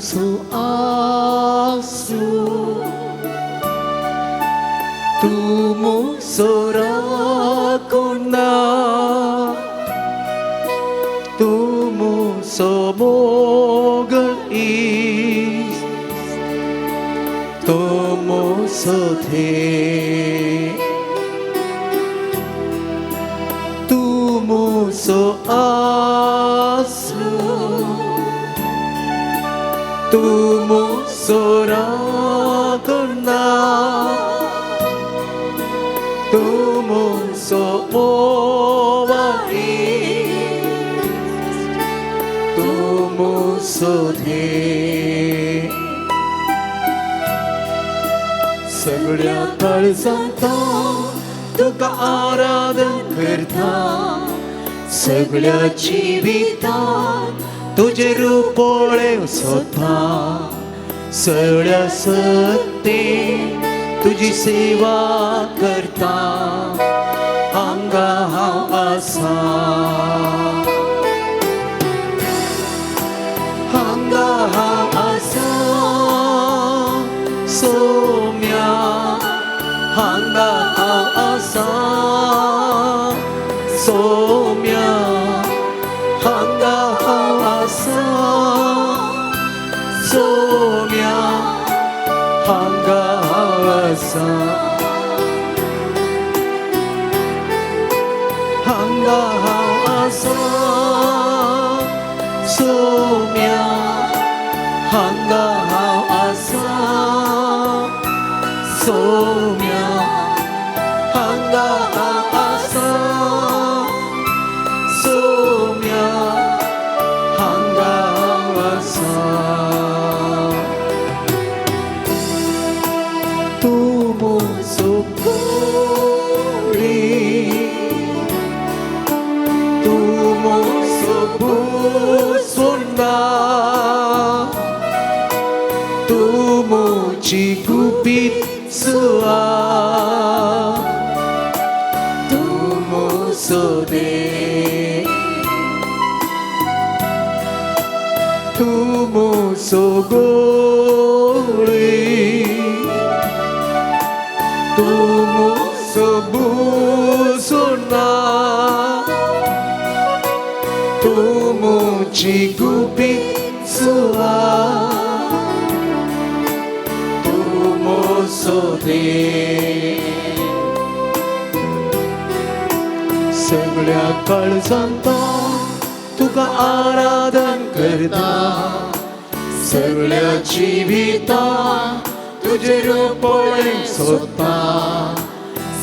मुसो आसू तूं मुसो राखोना तूं मुसो मोगल इस तूं मुसो थे तूं मुसो आसू तूं मुसो राखोना तूं मुसो मोवाई तूं मुसो थे सगळ्या काळजांत तुका आराधन करता सगळ्या जिवितांत तुजें रूप पळोवंक सोदता सगळ्या सत्तेन तुजी सेवा करता हांगा हांव आसा हांगा हांव आसा सोम्या हांगा हांव आसा सोम्या हांगा हांव आसा सोम्या हांगा हांव आसा हांगा हांव आसा सोम्या हांगा हांव आसा सोम्या हांगा हांव आसा सोम्या हांगा हांव आसा तूं मुसो कुडी तूं मुसो भुसुंडा तूं मुजी गुपीत सुआ तूं मुसो दे तूं मुसो गोळी तूं मुसो भुसुंडा तूं मुजी गुपीत सुआ तूं मुसो दे सगळ्या काळजांत तुका आराधन करता सगळ्या जिवितांत तुजें रूप पळोवंक सोदता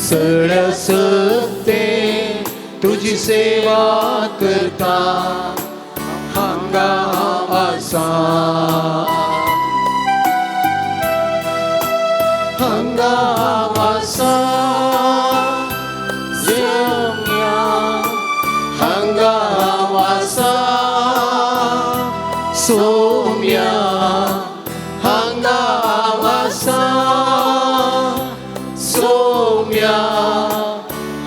सगळ्या सत्तेन तुजी सेवा करता हांगा हांव आसा हांगा हांव आसा सोम्या हांगा हांव आसा सोम्या हांगा हांव आसा सोम्या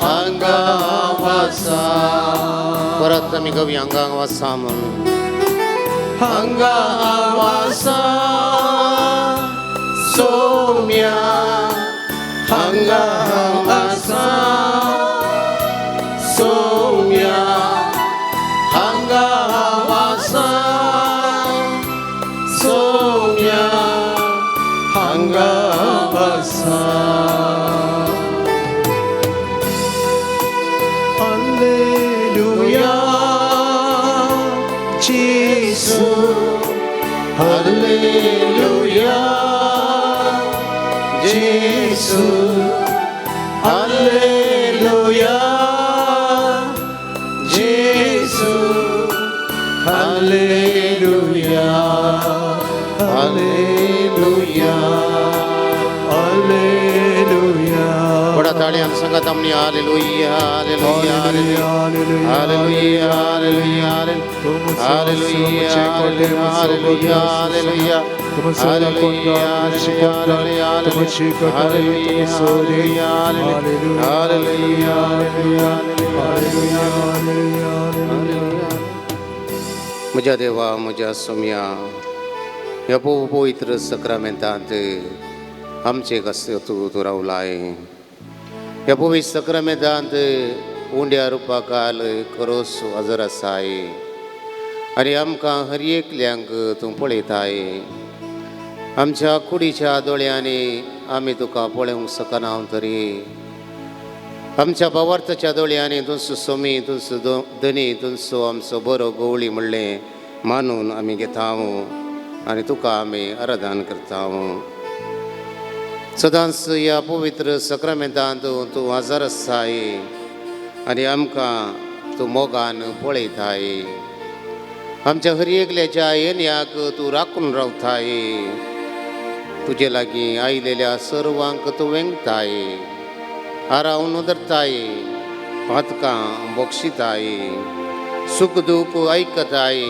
हांगा हांव आसा परत आमी गावया हांगा हांव आसा म्हणून. हांगा हांव आसा सोम्या हांगा हांव आसा सोम्या हांगा हांव आसा सोम्या हांगा हांव आसा. Alleluia, Gesù, Alleluia, Gesù, Alleluia, Gesù, Alleluia, Alleluia, Alleluia. व्हडा ताळयान सांगात आमी hallelujah hallelujah hallelujah hallelujah hallelujah hallelujah hallelujah hallelujah hallelujah hallelujah hallelujah. म्हज्या देवा, म्हज्या सोम्या, ह्या पवित्र सक्रामेंतांत आमचे कशें तूं तूं रावलाय. ह्या पवित्र सक्रामेंतांत उंड्या रुपाकाल करोस हजर आसाय आनी आमकां हर एकल्यांक तूं पळयताय. आमच्या कुडीच्या दोळ्यांनी आमी तुका पळोवंक शकना तरी आमच्या भावार्थाच्या दोळ्यांनी तुमचो सोमी, तुमचो धनी, तुमचो आमचो बरो गवळी म्हणलें मानून आमी घेता आनी तुका आमी आराधन करता. सदांच ह्या पवित्र सक्रामेंतांत तूं हजर आसाय आनी आमकां तूं मोगान पळयताय. आमच्या हर एकल्याच्या येन्याक तूं राखून रावताय. तुजे लागीं आयलेल्या सर्वांक तूं वेंगताय, आरावन धरताय, पातकां बक्षिताय, सुख दूख आयकताय,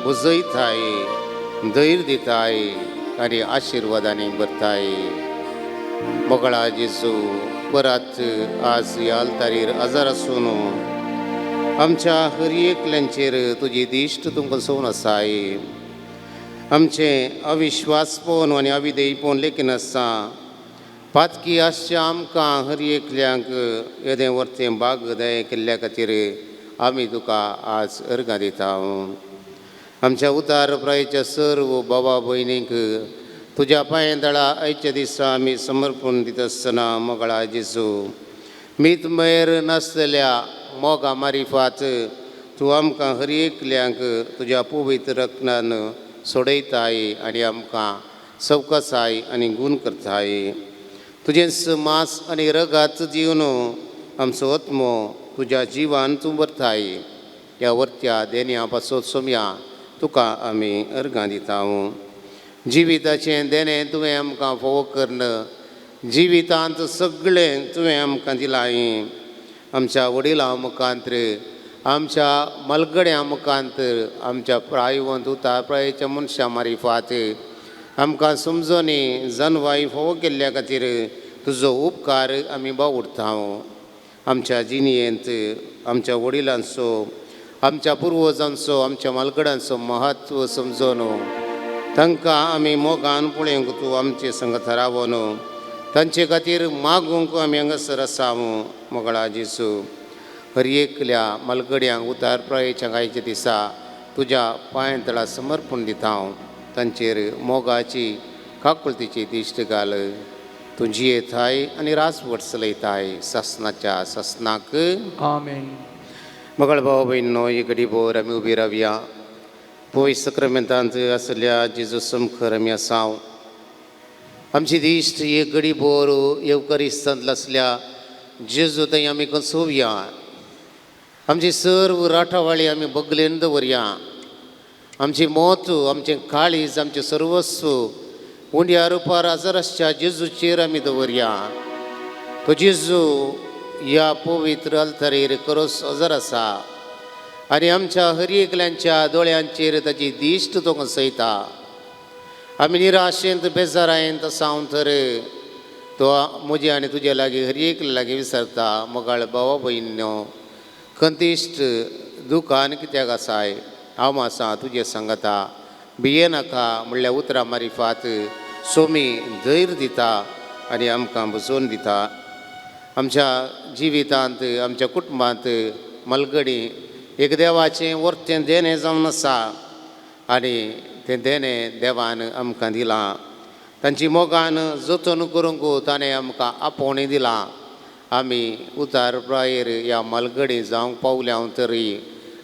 बुजयताय, धैर्य दिताय आनी आशिर्वादांनी भरताय. मोगळा जेजू, परत आज ह्या आल्तारीर हजर आसून आमच्या हर एकल्यांचेर तुजी दिश्ट तुमकां सोवन आसाय. आमचें अविश्वास पळोवन आनी अविधेय पळोवन लेखिनासता पातकी आसच्या आमकां हर एकल्यांक येदें वर्तें बाग दये केल्ल्या खातीर आमी तुका आज अर्गां दिता. आमच्या उतार प्रायच्या सर्व बाबा भयणींक तुज्या पांये दळा आयच्या दिसा आमी समर्पण दिता आसतना मोगळा जेजू, मीत मेर नासलेल्या मोगा मारिफात तूं आमकां हर एकल्यांक तुज्या पवित्र रत्नान सोडयताय आनी आमकां सवकासाय आनी गूण करताय. तुजेंच मांस आनी रगात दिवन आमचो आत्मो तुज्या जिवान तूं भरताय. ह्या वर्त्या देण्या पासत सोमया तुका आमी अर्गां दिता. जिविताचें देणें तुवें आमकां फावो करून जिवितांत सगळें तुवें आमकां दिलां. आमच्या वडिलां मुखांत, आमच्या मलगड्यां मुखांत, आमच्या प्रायवंत उतार प्रायच्या मनशां मारिफात आमकां समजणी जनवाय फावो केल्ल्या खातीर तुजो उपकार आमी बावुडता. आमच्या जिणेंत आमच्या वडिलांचो, आमच्या पुर्वजांचो, आमच्या मालगड्यांचो म्हत्व समजून तांकां आमी मोगान पळोवंक तूं आमचे संग थारावन तांचे खातीर मागूंक आमी हांगासर आसा. मोगळा जेजू, हर एकल्या मालगड्यांक उतार प्रायेच्या गायच्या दिसा तुज्या पांय तळा समर्पण दिता हांव. तांचेर मोगाची काकुळतीची दिश्ट घाल. तूं जियेताय आनी राजवट चलयताय सासनाच्या सासनाक. आमेन. मगळ भाव भयणींनो, एक घडीभर आमी उबी रावया. पवित्र सक्रामेंतांत आसल्या जेजू समखर आमी आसा. आमची दिश्ट एक घडीभर येवकरिस्तांत आसल्या जेजू थंय आमी कसोवया. आमची सर्व राठावाळी आमी बगलेन दवरया. आमची मोत, आमचें काळीज, आमचें सर्वस्व उंड्या रुपार हजर आसच्या जेजूचेर आमी दवरया. तो जेजू ह्या पवित्र अल्तरेर करोस हजर आसा आनी आमच्या हर एकल्यांच्या दोळ्यांचेर ताची दिश्ट तो कसयता. आमी निराशेंत बेजारायेंत आसा तर तो म्हजे आनी तुजे लागीं हर एकल्या लागीं विसरता. मोगाळ भावा भयणीनो, खंतिश्ट दुकान कित्याक आसाय? हांव आसा तुजें सांगता, भिये नाका म्हणल्यार उतरां मारिफात सोमी धैर्य दिता आनी आमकां बसोवन दिता. आमच्या जिवितांत, आमच्या कुटुंबांत मलगडी एक देवाचें वर्तें देणें जावन आसा आनी तें देणें देवान आमकां दिलां. तांची मोगान जतन करूंक ताणें आमकां आपोवणें दिलां. आमी उतार प्रायेर ह्या मालगडी जावंक पावल्या तरी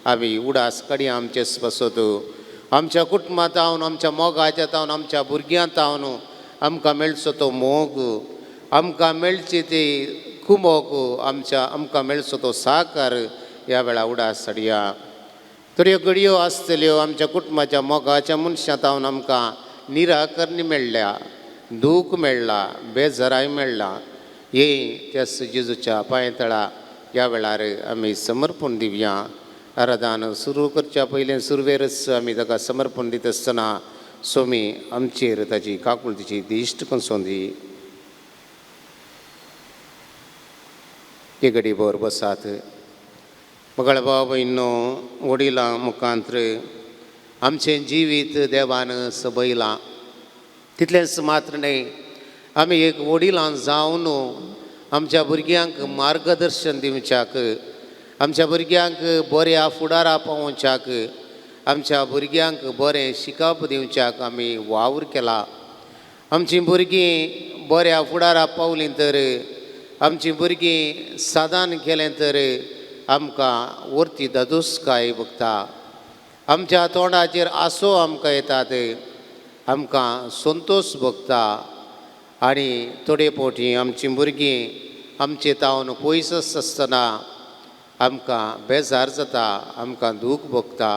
आमी उडास काडया आमचे पासत. आमच्या कुटुंबांत तावन, आमच्या मोगाच्या तावन, आमच्या भुरग्यां तावन आमकां मेळचो तो मोग, आमकां मेळची ती कुमोक, आमच्या आमकां मेळचो तो साकार ह्या वेळा उडास हाडया. थोड्यो घडयो आसतल्यो आमच्या कुटुंबाच्या मोगाच्या मनशां तावन आमकां निराकरणी मेळ्ळ्या, दूख मेळ्ळा, बेजाराय मेळ्ळा. हे त्या जेजूच्या पांयतळा ह्या वेळार आमी समर्पण दिवया. आराधन सुरू करच्या पयलें सुरवेरच आमी ताका समर्पण दिता आसतना सोमी आमचेर ताची काकुळतीची दिश्ट कसोंदी. एक घडी भर बसात. मगळ भाव भयणींनो, वडिलां मुखांत्र आमचें जिवीत देवान सबयलां. तितलेंच मात्र न्हय, आमी एक वडिलां जावन आमच्या भुरग्यांक मार्गदर्शन दिवच्याक, आमच्या भुरग्यांक बऱ्या फुडारा पावोवच्याक, आमच्या भुरग्यांक बरें शिकप दिवच्याक आमी वावर केला. आमचीं भुरगीं बऱ्या फुडारा पावलीं तर, आमचीं भुरगीं सादान केलें तर आमकां वर्ती दादोसकाय भोगता. आमच्या तोंडाचेर आसो आमकां येतात, आमकां संतोश भोगता. आनी थोडे फावटी आमचीं भुरगीं आमचे तावन पयस आसतना आमकां बेजार जाता, आमकां दूख भोगता.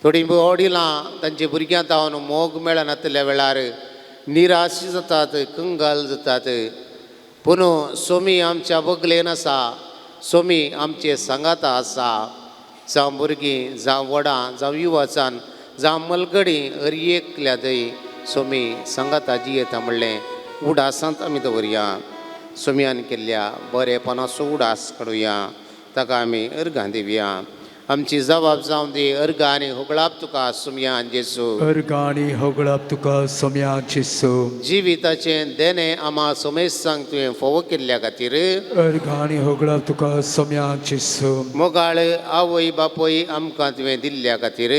थोडीं वडिलां तांच्या भुरग्यां तावन मोग मेळनातल्या वेळार निराश जातात, कंगाल जातात. पूण सोमी आमच्या बगलेन आसा, सोमी आमचे सांगाता आसा. जावं भुरगीं, जावं व्हडां, जावं युवाचान, जावं मलगडी, हर एकल्या थंय सोमी सांगाता जियेता म्हणलें उडासांत आमी दवरया. सोमयान केल्ल्या बरेपणाचो उडास काडुया, ताका आमी अर्गां दिवया. आमची जबाब जावं दी अर्गां आनी होगळाप तुका सोमयान जेजू. अर्गां आनी होगळाप तुका सोम्या जेजू. जिविताचें देणें आमा सोमेस्तांक तुवें फोव केल्ल्या खातीर अर्गां आनी होगळाप तुका सोम्या जेजू. मोगाळ आवय बापूय आमकां तुवें दिल्ल्या खातीर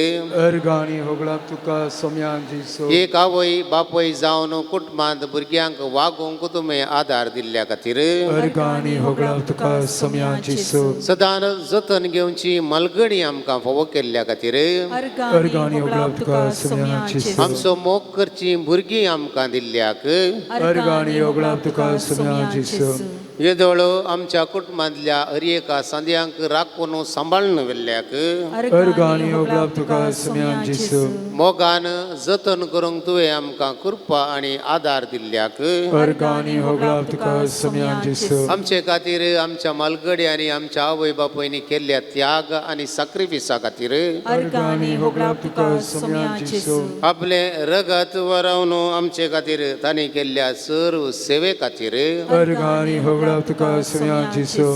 अर्गां आनी होगळाप तुका सोम्या जेजू. एक आवय बापूय जावन कुटुंबांत भुरग्यांक वागोवंक तुवें आदार दिल्ल्या खातीर अर्गां आनी होगळाप तुका सोम्या जेजू. सदां जतन घेवची मलगडी आमकां फोव केल्ल्या खातीर अर्गां आनी होगळाप तुका सोम्या जेजू. आमचो मोग करची भुरगीं आमकां दिल्ल्याक अर्गां आनी होगळाप तुका सोम्या जेजू. येदोळ आमच्या कुटुंबांतल्या हर एका सांद्यांक राखून सांबाळून व्हेल्ल्याक अर्गां आनी होगळाप तुका सोम्या जेजू. मोगान जतन करूंक तुवें आमकां कृपा आनी आदार दिल्ल्याक अर्गां आनी होगळाप तुका सोम्या जेजू. आमचे खातीर आमच्या मालगडी आनी आमच्या आवय बापायनी केल्ल्या त्याग आनी साक्रिफिसा खातीर अर्गां आनी होगळाप तुका सोम्या जेजू. आपलें रगत वरावन आमचे खातीर तांणी केल्ल्या सर्व सेवे खातीर अर्गां आनी होगळाप तुका सोम्या जेजू.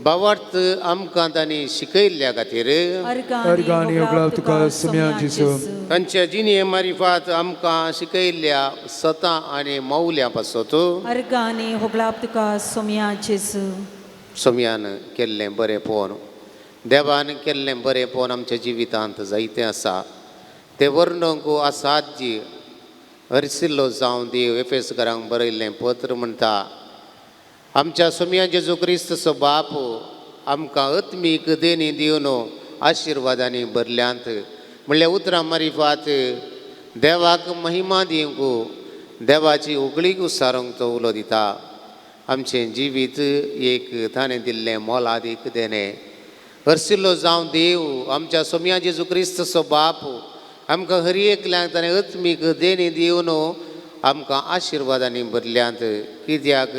भावार्थ आमकां तांणी शिकयल्ल्या खातीर अर्गां आनी होगळाप तुका सोम्या जेजू. तांच्या जिणे मारिफात आमकां शिकयल्ल्या सतां आनी मौल्यां पासत अर्गां आनी होगळाप तुका सोम्या जेजू. सोम्यान केल्लें बरेंपण, देवान केल्लें बरेंपण आमच्या जिवितांत जायतें आसा. तें वर्णूंक असाध्य. हरसिल्लो जावं देव एफेसकरांक बरयल्लें पत्र म्हणटा, आमच्या सोम्या जेजू क्रिस्तचो बाप आमकां आत्मीक देणी दिवन आशिर्वादांनी भरल्यांत म्हणल्यार उतरां मारिफात देवाक महिमा दिवंक, देवाची उगळीक उसारूंक तो उलो दिता. आमचें जिवीत एक ताणें दिल्लें मोलादीक देणें. हरसिल्लो जावं देव आमच्या सोम्या जेजू क्रिस्तचो बाप आमकां हर एकल्यांक ताणें आत्मीक देणी दिवन आमकां आशिर्वादांनी भरल्यांत. कित्याक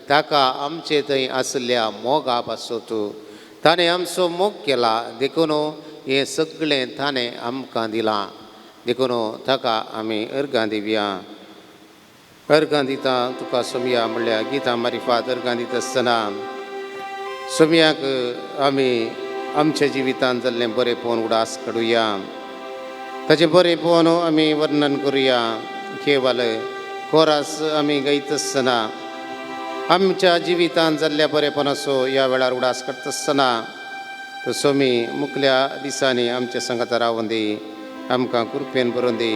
ताका आमचे थंय आसल्या मोगा पासत ताणें आमचो मोग केला, देखून हें सगळें ताणें आमकां दिलां. देखून ताका आमी अर्गां दिवया. अर्गां दिता तुका सोमया म्हणल्यार गितां मारिफात अर्गां दिता आसतना सोमयाक आमी आमच्या जिवितांत जाल्लें बरेंपण उडास काडुया, ताचें बरेंपण आमी वर्णन करुया. केवल कोरास आमी गायत आसतना आमच्या जिवितांत जाल्ल्या बरेपणाचो ह्या वेळार उडास करता आसतना तो सोमी मुखल्या दिसांनी आमच्या सांगाता रावून दी, आमकां कृपेन बरोवन दी,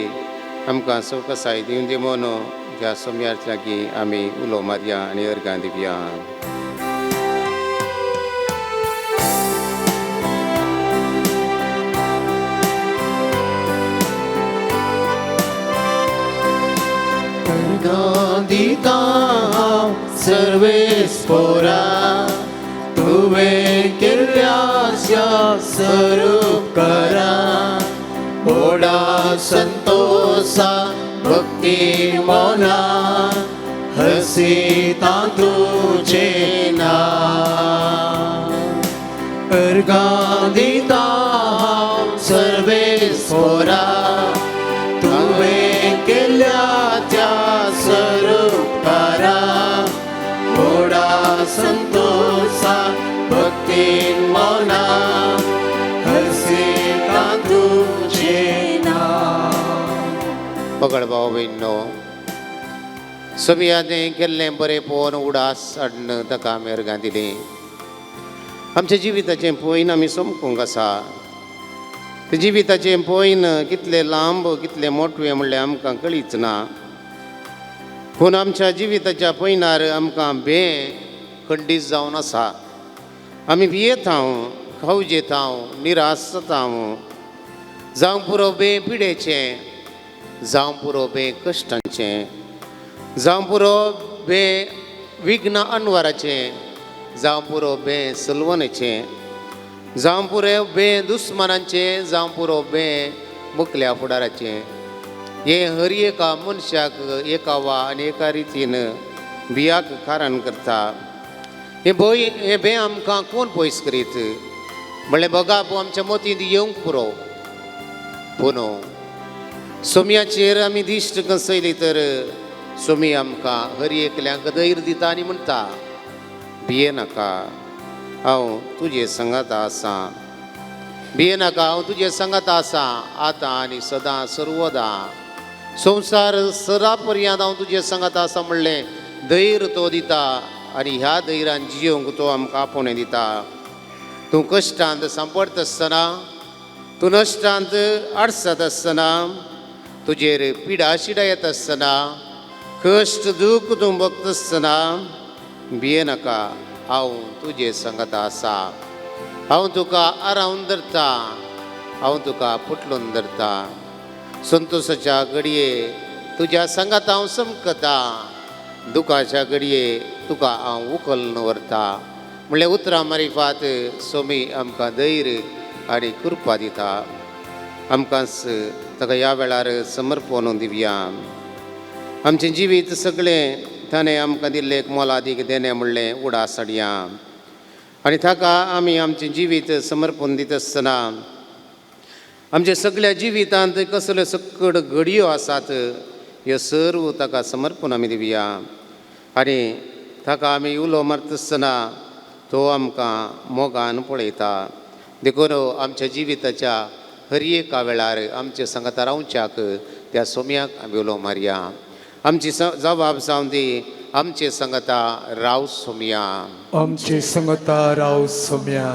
आमकां सवकसाय दिवन दी म्हणून ह्या सोमयाच्या लागीं आमी उलो मारया आनी अर्गां दिवया. अर्गां दिता हांव सर्वेस्पोरा तुवें केल्ल्या सरुपकारा ओडा संतोषा भक्ती मना हसीता तुझे नाम. अर्गां दिता हांव सर्वेस्पोरा तुवें केल्ल्या त्या सरुपकारा ओडा संतोषा भक्ती मना हसीता तुझे नाम. पगड भाव भयणींनो, सोमियाने केल्लें बरें पळोवन उडास हाडून ताका आमी अर्गां दिलीं. आमच्या जिविताचें पयन आमी समकूंक आसा. ते जिविताचें पयन कितलें लांब कितलें मोटवें म्हणल्यार आमकां कळीच ना. पूण आमच्या जिविताच्या पयनार आमकां बें खंडीत जावन आसा. आमी भियेता, खावजेता, निराश जाता. जावं पुरो बें पिडेचें, जावं पुरो बें कश्टांचें, जावं पुरो बें विघ्न अनवराचें, जावं पुरो बें सलवणेचें, जावं पुरो बें दुस्मानांचें, जावं पुरो बें मुकल्या फुडाराचें. हें हर एका मनशाक एका वा आनी एका रितीन बियाक कारण करता. हें भंय हें बें आमकां कोण पयस करीत म्हणलें बगाप आमच्या मतींत येवंक पुरो. पूण सोमयाचेर आमी दिश्ट कसयली तर सोमी आमकां हर एकल्यांक धैर्य दिता आनी म्हणटा, भिये नाका, हांव तुजे संगाता आसा. भिये नाका, हांव तुजे संगाता आसा, आतां आनी सदां सर्वदां संवसार सरा पर्यंत हांव तुजे संगाता आसा म्हणलें धैर्य तो दिता आनी ह्या धैर्यान जियोवंक तो आमकां आपोवणें दिता. तूं कश्टांत सांपडटा आसतना, तूं नश्टांत आडसत आसतना, तुजेर पिडा शिडा येता आसतना, कश्ट दूख तूं भोगता आसतना भिये नाका, हांव तुजे संगाता आसा. हांव तुका आरावन धरता, हांव तुका पुटलून धरता. संतोशाच्या घडये तुज्या संगात हांव समकता, दुखाच्या घडये तुका हांव उखलून व्हरता. म्हणल्यार उतरां मारिफात सोमी आमकां धैर्य आनी कृपा दिता. आमकांच ताका ह्या वेळार समर्पण दिवया. आमचें जिवीत सगळें ताणें आमकां दिल्लें एक मोलादीक देणें म्हणलें उडास हाडया आनी ताका आमी आमचें जिवीत समर्पण दिता आसतना आमच्या सगळ्या जिवितांत कसल्यो सकड घडयो आसात ह्यो सर्व ताका समर्पण आमी दिवया आनी ताका आमी उलो मारता आसतना तो आमकां मोगान पळयता. देखून आमच्या जिविताच्या हर एका वेळार आमच्या संगाता रावच्याक त्या सोम्याक आमी उलो मारया. आमची जबाब जावन दी, आमचे संगाता राव सोमया. आमचे संगता राव सोम्या.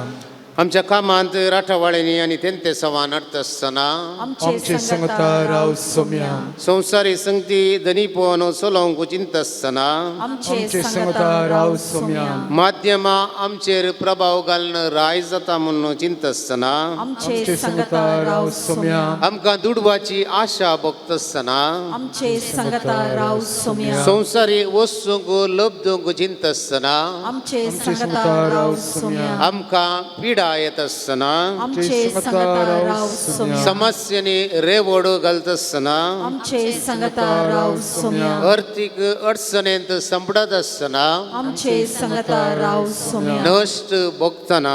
आमच्या कामांत राठावाळ्यांनी आनी तेंते सवान नडटा आसतना आमचे संगता राव सोम्या. संवसारी संगती धनीपण चलोवंक चिंता आसतना आमचे संगता राव सोम्या. माध्यमां आमचेर प्रभाव घालून राय जाता म्हूण चिंता आसतना आमचे संगता राव सोम्या. आमकां दुडवाची आशा भोगता आसतना आमचे संगता राव सोम्या. संवसारी वस्तूंक लब्धूंक चिंता आसतना आमचे संगता राव सोम्या. आमकां पिडा येत आसतना आमचे संगता राव सोम्या. समस्यांनी रेवड घालता आसतना आमचे संगता राव सोम्या. अर्थीक अडचणेंत सांपडत आसतना आमचे संगता राव सोम्या. नश्ट भोगतना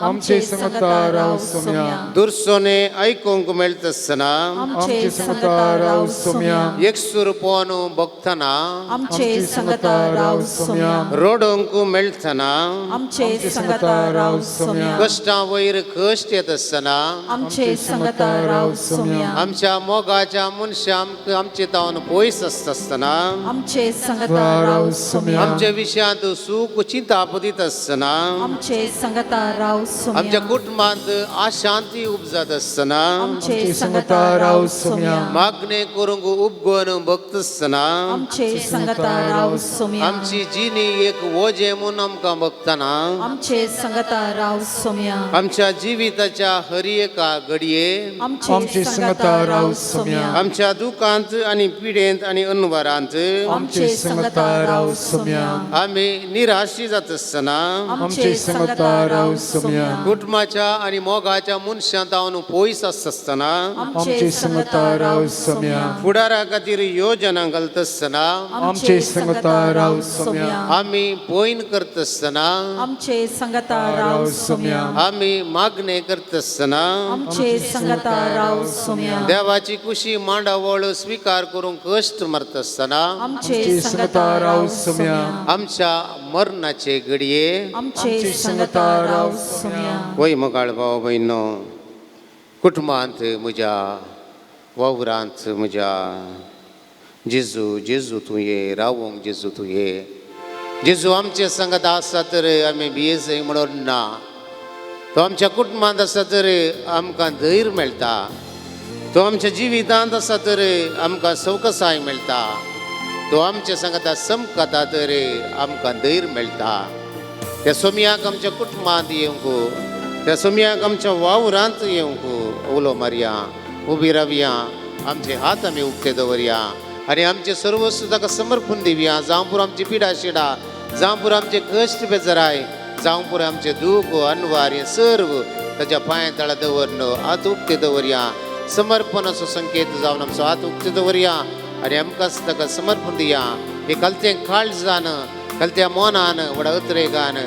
आमचे संगता राव सोम्या. दुर्सोने आयकूंक मेळटा आसतना आमचे संगता राव सोम्या. एकसूरपण भोगतना आमचे संगता राव सोम्या. रडोवंक मेळटना आमचे संगता राव सोम्या. कश्टां वयर कश्ट येत आसतना आमचे संगता राव सोम्या. आमच्या मोगाच्या मनशां आमचे तावन पयस आसता आसतना आमचे संगता राव सोम्या. आमच्या विशयांत सूख चिंता दित आसतना आमचे संगता राव सोम्या. आमच्या कुटुंबांत अशांती उपजत आसतना आमचे संगता राव सोम्या. मागणें करूंक उपगोन भक्त आसतना आमचे संगता राव सोम्या. आमची जिणी एक वजें म्हूण आमकां भोगतना आमचे संगता राव सोम्या. आमच्या जिविताच्या हर एका घडये आमचे संगता राव सोम्या. आमच्या दुखांत आनी पिडेंत आनी अनवरांत आमचे संगता राव सोम्या. आमी निराशी जाता आसतना आमचे संगता राव सोम्या. कुटुंबाच्या आनी मोगाच्या मनशां तावन पयस आसता आसतना आमचे संगता राव सोम्या. फुडारा खातीर योजना घालता आसतना आमचे संगता राव सोम्या. आमी पयन करता आसतना आमचे संगता राव सोम्या. आमी मागणें करता आसतना आमचे संगता राव सोम्या. देवाची कुशी मांडावळ स्विकार करूंक कश्ट मारता आसतना आमचे संगता राव सोम्या. आमच्या मरणाचे घडये आमचे संगता राव सोम्या. वय मोगाळ भाव भयणो, कुटुंबांत म्हज्या, वावरांत म्हज्या, जेजू जेजू तूं ये रावोंक जेजू तूं ये. जेजू आमचे संगत आसा तर आमी भियेजय म्हणून ना. तो आमच्या कुटुंबांत आसा तर आमकां धैर्य मेळटा. तो आमच्या जिवितांत आसा तर आमकां सवकसाय मेळटा. तो आमच्या संगता समकता तर आमकां धैर्य मेळटा. त्या सोमयाक आमच्या कुटुंबांत येवंक, त्या सोमयाक आमच्या वावरांत येवंक उलो मारया, उबी रावया, आमचे हात आमी उक्ते दवरया आनी आमचें सर्वस्व ताका समर्पण दिवया. जावं पुरो आमची पिडा शिडा, जावं पुरो आमचे कश्ट बेजराय, जावं पुरो आमचें दूख अनवार हें सर्व ताच्या पांया तळा दवरन हात उक्ते दवरया. समर्पणाचो संकेत जावन आमचो हात उक्ते दवरया आनी आमकांच ताका समर्पण दिया. हे कलतें काळजान, कलत्या मनान, व्हडा उतरेगान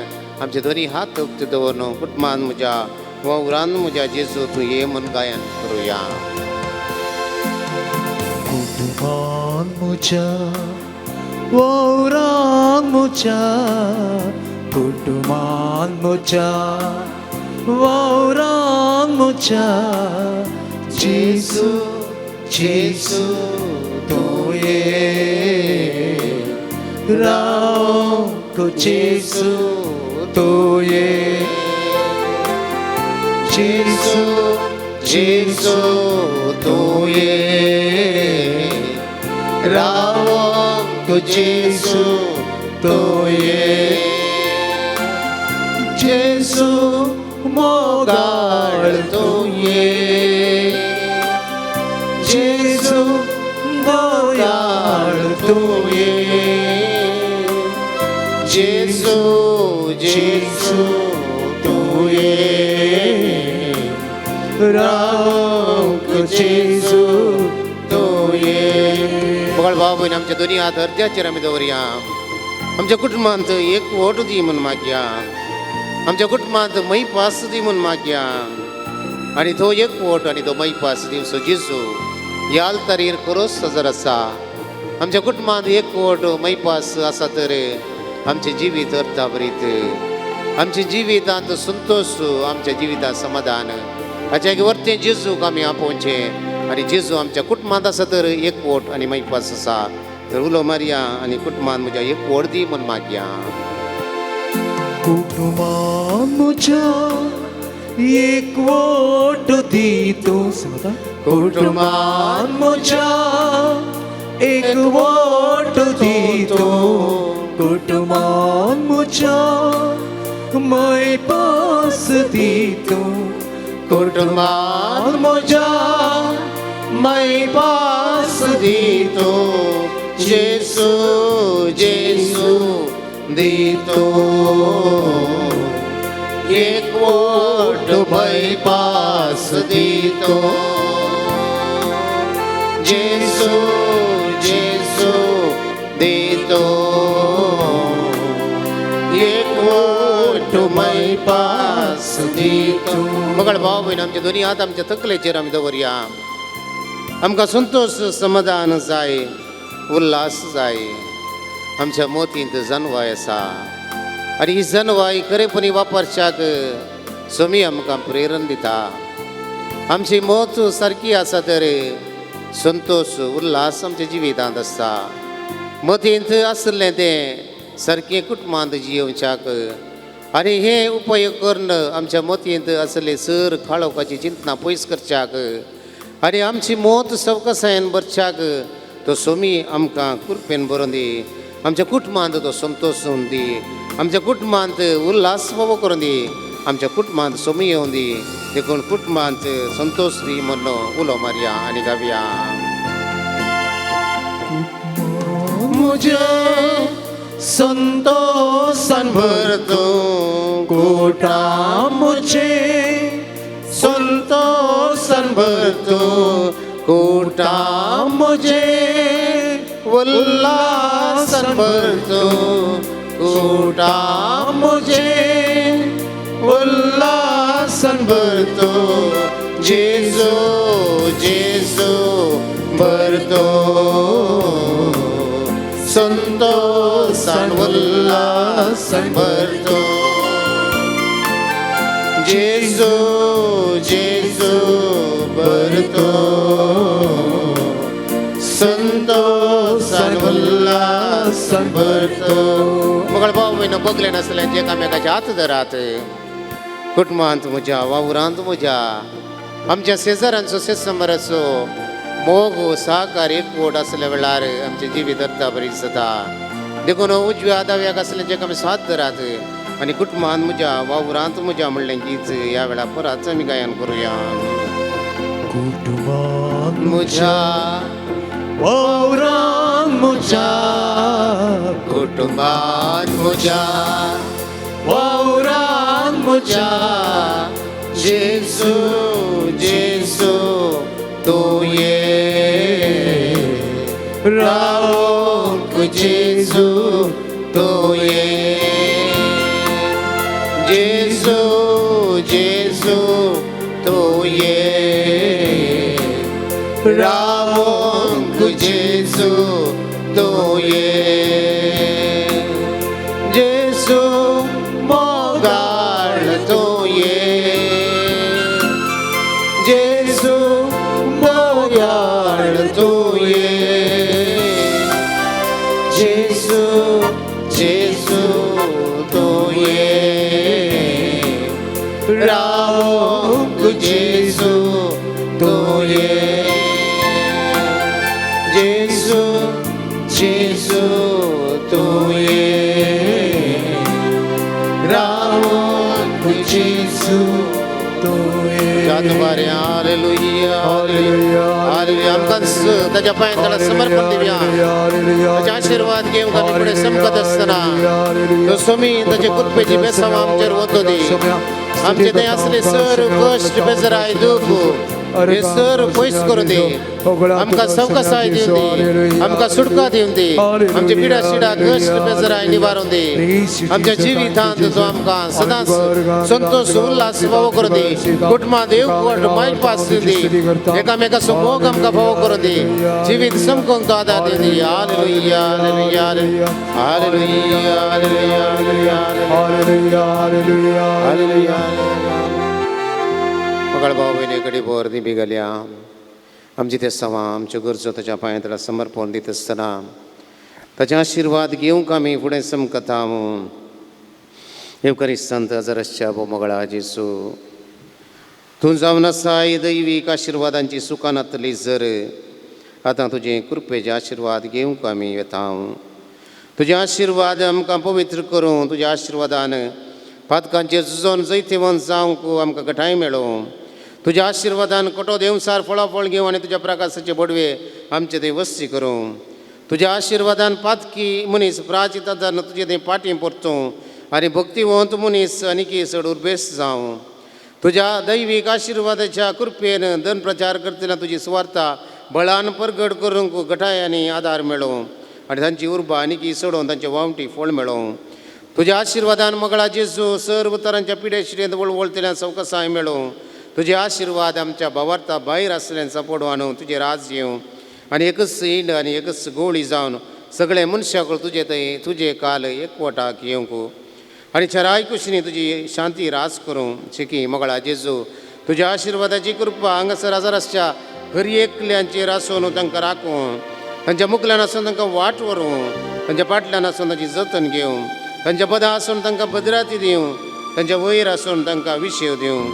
आमचे दोनी हात उक्ते दवरन कुटुंबान म्हज्या वावरान म्हज्या जेजू तूं ये म्हूण गायन करुया. कुटुंबान म्हज्या वावरान म्हज्या, कुटुंबान म्हज्या वावरान म्हज्या, जेजू जेजू तूं ये रावंक जेजू तूं ये. जेजू जेजू तूं ये रावंक जेजू तूं ये. जेजू मोगाळ तूं ये, जेजू दयाळ तूं ये. जेजू जेजू तूं ये रावंक जेजू तूं ये. बगळ भाव भयण आमच्या दोनी हात अर्द्याचेर आमी दवरया. आमच्या कुटुंबांत एक वोट दी म्हूण मागया. आमच्या कुटुंबांत मैपास दी म्हूण मागया. आनी तो एक वोट आनी तो मैपास दिवचो जेजू ह्या आल्तारीर खरोच हजर आसा. आमच्या कुटुंबांत एक वोट मैपास आसा तर आमचें जिवीत अर्थाभरीत, आमच्या जिवितांत संतोश, आमच्या जिवितांत समाधान. हाच्या वरतें जेजूक आमी आपोवचें आनी जेजू आमच्या कुटुंबांत आसा तर एक वोट आनी मैपास आसा तर उलो मारया आनी कुटुंबांत म्हज्या एक वोट दी म्हूण मागया. कुटुंबान म्हज्या एक वोट दी तूं. कुटुंबान म्हज्या एक वोट दी तूं. कुटुंबान म्हज्या मैपास दी तूं. कुटुंबान म्हज्या मैपास दी तूं. जेजू जेजू दी तूं एक वोट मैपास दी तूं. जेजू जेजू दी तूं एक वोट मैपास दी तूं. मगळ भाव भयण आमचे दोनी हात आमच्या तकलेचेर आमी दवरया. आमकां संतोश समाधान जाय, उल्हास जाय. आमच्या मोतींत जनवाय आसा आनी ही जनवाय खरेपणी वापरच्याक स्वामी आमकां प्रेरण दिता. आमची मोत सारकी आसा तर संतोश उल्हास आमच्या जिवितांत आसता. मतींत आसलें तें सारकें कुटुंबांत जियोवच्याक आनी हे उपयोग करून आमच्या मतींत आसले सर काळोखाची चिंतना पयस करच्याक आनी आमची मोत सवकसायेन भरच्याक तो स्वामी आमकां कृपेन भरून दी. आमच्या कुटुंबांत तो संतोश येवन दी. आमच्या कुटुंबांत उल्हास फावो करून दी. आमच्या कुटुंबांत स्वामी येवन दी. देखून कुटुंबांत संतोष दी म्हूण उलो मारया आनी गावया. म्हज्या संतोषान भर तूं कोटा म्हजे संतोषान भर तूं कोटा म्हजे उल्हासान भर तूं कोटा म्हजे उल्हासान भर तूं. जेजू जेजू भर तूं संतोषान उल्हासान भर तूं. जेजू जेजू भर तूं संतोषान उल्हासान भरतो. मगळ भाव भयणो बगले नासले एकामेकाचे हात धरात. कुटुंबांत म्हज्या, वावरांत म्हज्या, आमच्या शेजाऱ्यांचो शेजसंबराचो मोग सहकार एकवट आसल्या वेळार आमचें जिवीत अर्था बरी जाता. देखून उजव्या दाव्याक आसले जे आमी साथ धरात आनी कुटुंबांत म्हज्या, वावरांत म्हज्या म्हणलें गीत ह्या वेळार परत आमी गायन करुया. कुटुंबांत म्हज्या, वावरांत म्हज्या, कुटुंबांत म्हज्या, वावरांत म्हज्या, जेजू जेजू तूं ये, रावंक जेजू तूं ये, जेजू जेजू तूं ये, रावंक जेजू तूं ये, जेजू मोगाळ तूं ये, जेजू मोगाळ तूं ये, जेजू जेजू तूं ये, रावंक जेजू तूं ये, जेजू जेजू तूं ये, रावंक जेजू तूं ये. जात बारे. Hallelujah, hallelujah, hallelujah. आमकां ताच्या पांयां तळा समर्पण दिवया. ताचे आशिर्वाद घेवंक आमी फुडें समकत आसतना तो स्वामी ताचे कृपेची बेसांव आमचेर वतो दी. आमचे थंय आसले सर कश्ट, बेजराय, दूख हे सर पयस करूं दी. आमकां सवकासाय दिवन दी, आमकां सुटका दिवन दी. आमचे पिडा शिडा, कश्ट, बेजराय निवारून दी. आमच्या जिवितांत तो आमकां सदांच संतोष, उल्हास फावो करूं दी. कुटुंबांत एकवट, मायपास दिवन दी. एकामेकाचो मोग आमकां फावो करूं दी. जिवीत समकूंक तो आदार दिवन दी. Hallelujah, hallelujah, hallelujah, hallelujah, hallelujah, hallelujah, hallelujah. मगळ भाव भयणी कडे भर दी घालया. आमची ते सवा आमच्यो गरजो ताच्या पांयां तळा समर्पण दित आसतना ताचे आशिर्वाद घेवंक आमी फुडें समकता. येवकारी संत हजारसच्या भोमगळा जेसू, तूं जावन आसाय दैवीक आशिर्वादांची सुखानातली जर आतां तुजे कृपेचे आशिर्वाद घेवंक आमी वेता. तुजे आशिर्वाद आमकां पवित्र करूं. तुज्या आशिर्वादान पातकांचेर झुजोन जैतिवंत जावंक आमकां घटाय मेळूं. तुज्या आशिर्वादान कोटो देवसार फळाफळ घेवं आनी तुज्या प्रकाशाचे बडवे आमचे थंय वस्ती करूं. तुज्या आशिर्वादान पातकी मनीस प्राचितान तुजे थंय पाटी परतूं आनी भक्तिवंत मनीस आनीकी चड उर्बेस जावं. तुज्या दैवीक आशिर्वादाच्या कृपेन धन प्रचार करतना तुजी सुवार्ता बळान परगट करूंक घटाय आनी आदार मेळूं आनी तांची उर्बा आनीकी सोडोवन तांचे वावटी फळ मेळूं. तुज्या आशिर्वादान मगळा जेजू सर्व तरांच्या पिड्या शिरेंत वळवळतल्या सवकसाय मेळूं. तुजे आशिर्वाद आमच्या भावार्था भायर आसल्यान सपोडू आणूं तुजें राज येवं आनी एकच इंड आनी एकच गोळी जावन सगळे मनशाक तुजे थंय तुजे काल एकवटाक येवंक आनी चराय कुशीनी तुजी शांती राज करूं. शेकी मगळा जेजू तुज्या आशिर्वादाची कृपा हांगासर आजार आसच्या हर एकल्यांचेर आसून तांकां राखूं. तांच्या मुखल्यान आसून तांकां वाट व्हरूं. तांच्या फाटल्यान आसून तांची जतन घेवं. तांच्या पदां आसून तांकां भद्राती दिवं. तांच्या वयर आसून तांकां विशेव दिवं.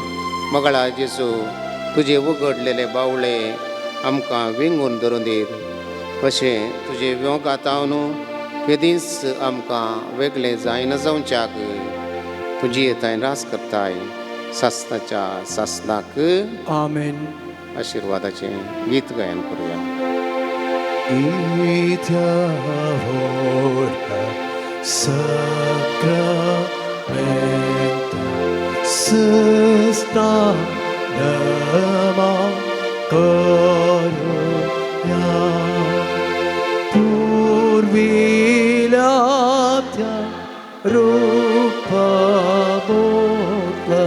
मगळा जेजू तुजे उगडलेले बावळे आमकां विंगून धरून दीत अशें तुजे व्योंकातावन केदींच आमकां वेगळें जायना जावच्याक तुजी येताय रास करताय सासनाच्या सासनाक. आमेन. आशिर्वादाचें गीत गायन करुया. इत्या व्हडल्या सक्रामेंता सुस्ता नमा करुया. पुर्विल्या त्या रूपा बोतला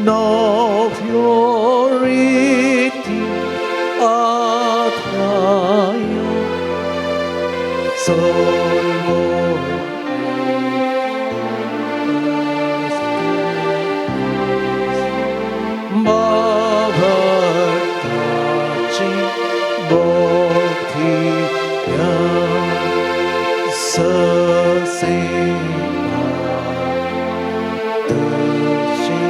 नव्यो रीती आत्माया सर्व भावार्थाची भक्तिया. सेवा तुझी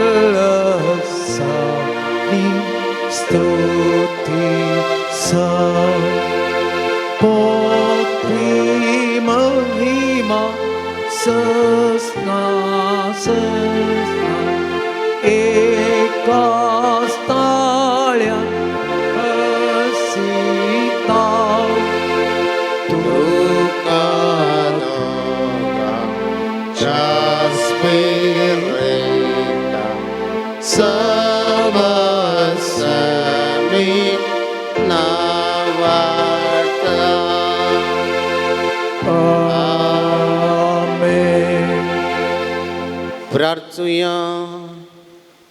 उल्हासानी स्तुती पोती महिमा सस्ना सस्ना एकाच ताळ्या हसीता तुका दोगांच्या स्पिरिता समसमी नावार्ता. आमेन. प्रार्थुया.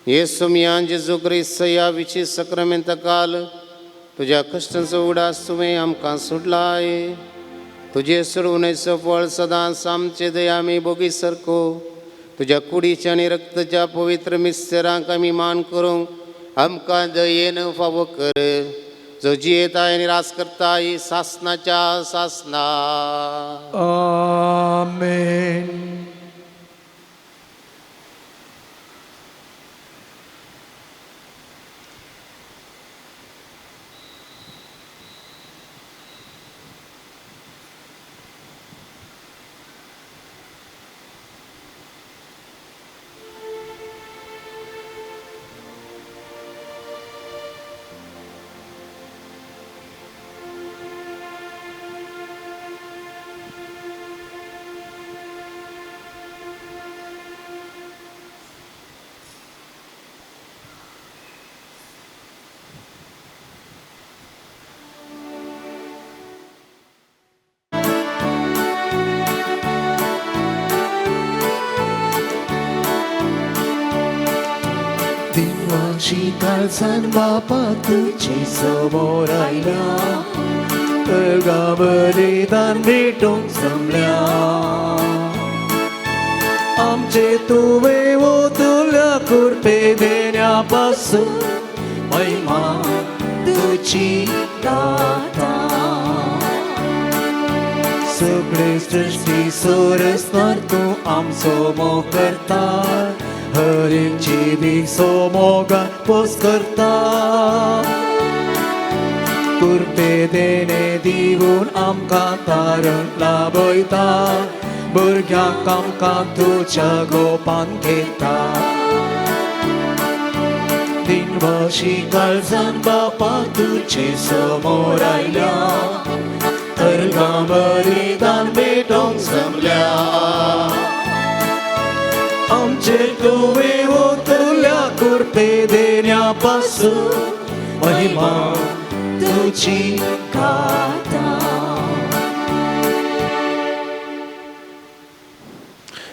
येसू मियान जेजू क्रिस्त ह्या विशी सक्रामेंता काल तुज्या कश्टांचो उडास तुवें आमकां सोडलाय. तुजे सोडवणेचो फळ सदांच आमचे दया आमी बोगी सारको तुज्या कुडीच्या आनी रक्ताच्या पवित्र मिस्तरांक आमी मान करूंक आमकां दयेन फावो कर, जो जियेताय आनी राज करताय सासनाच्या सासना. आमेन. दिवाशी काळजान बापा तुझे समोर आयल्या बलिदान भेटूंक जमल्या. आमचे तुवे वो तुल्या कृपे देण्या पासून महिमा तुझी गाता. सगळे सृष्टी सोरसनार तूं आमचो मोग करता, हर एक जिवीक सोमोगान पोस करता. कृपे देणे दिवन आमकां तारण लाभयता, भुरग्यांक आमकां तुज्या गोपान घेता. दिनवाशी काळजान बापा तुजे समोर आयल्या, अर्गां बलिदान भेटोवंक जमल्या. आमचे तुवें ओतल्या कृपे देण्या पासून महिमा तुझी गाता.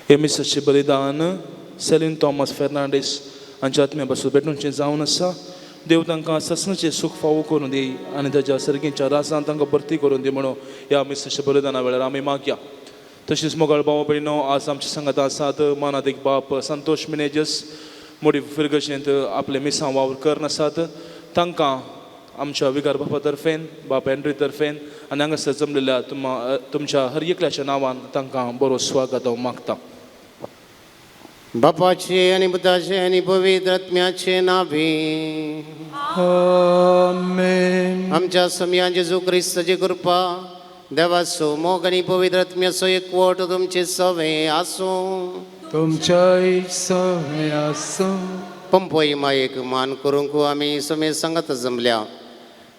हे मिसाचें बलिदान सेलीन थॉमस फेर्नांडीस हांच्या आत्म्या पासून भेटूनचें जावन आसा. देव तांकां ससनाचें सूख फावो करून दी आनी ताच्या सर्गीच्या राजान तांकां भरती करून दी म्हणून ह्या मिसाच्या बलिदाना वेळार आमी मागया. तशीच मोगाळ भाव भयणो आज आमच्या सांगात आसात मानादीक बाप संतोष मिनेजस मोडी फिरगशेंत आपले मिसां वावर करनासात. तांकां आमच्या विगार बापा तर्फेन, बाप एन्ड्री तर्फेन आनी हांगासर जमलेल्या तुमच्या हर एकल्याच्या नांवान तांकां बरो स्वागत हांव मागता. बापाचे आनी पुताचे आनी पवित्र आत्म्याचे नावे. आमेन. आमच्या समयान जेजू क्रिस्ताची कृपा, देवाचो मोग आनी पवित्र आत्म्याचो एकवट तुमचे सवे आसूं. तुमच्याय सवे आसूं. पंपय मायेक मान करूंक आमी समे सांगात जमल्या.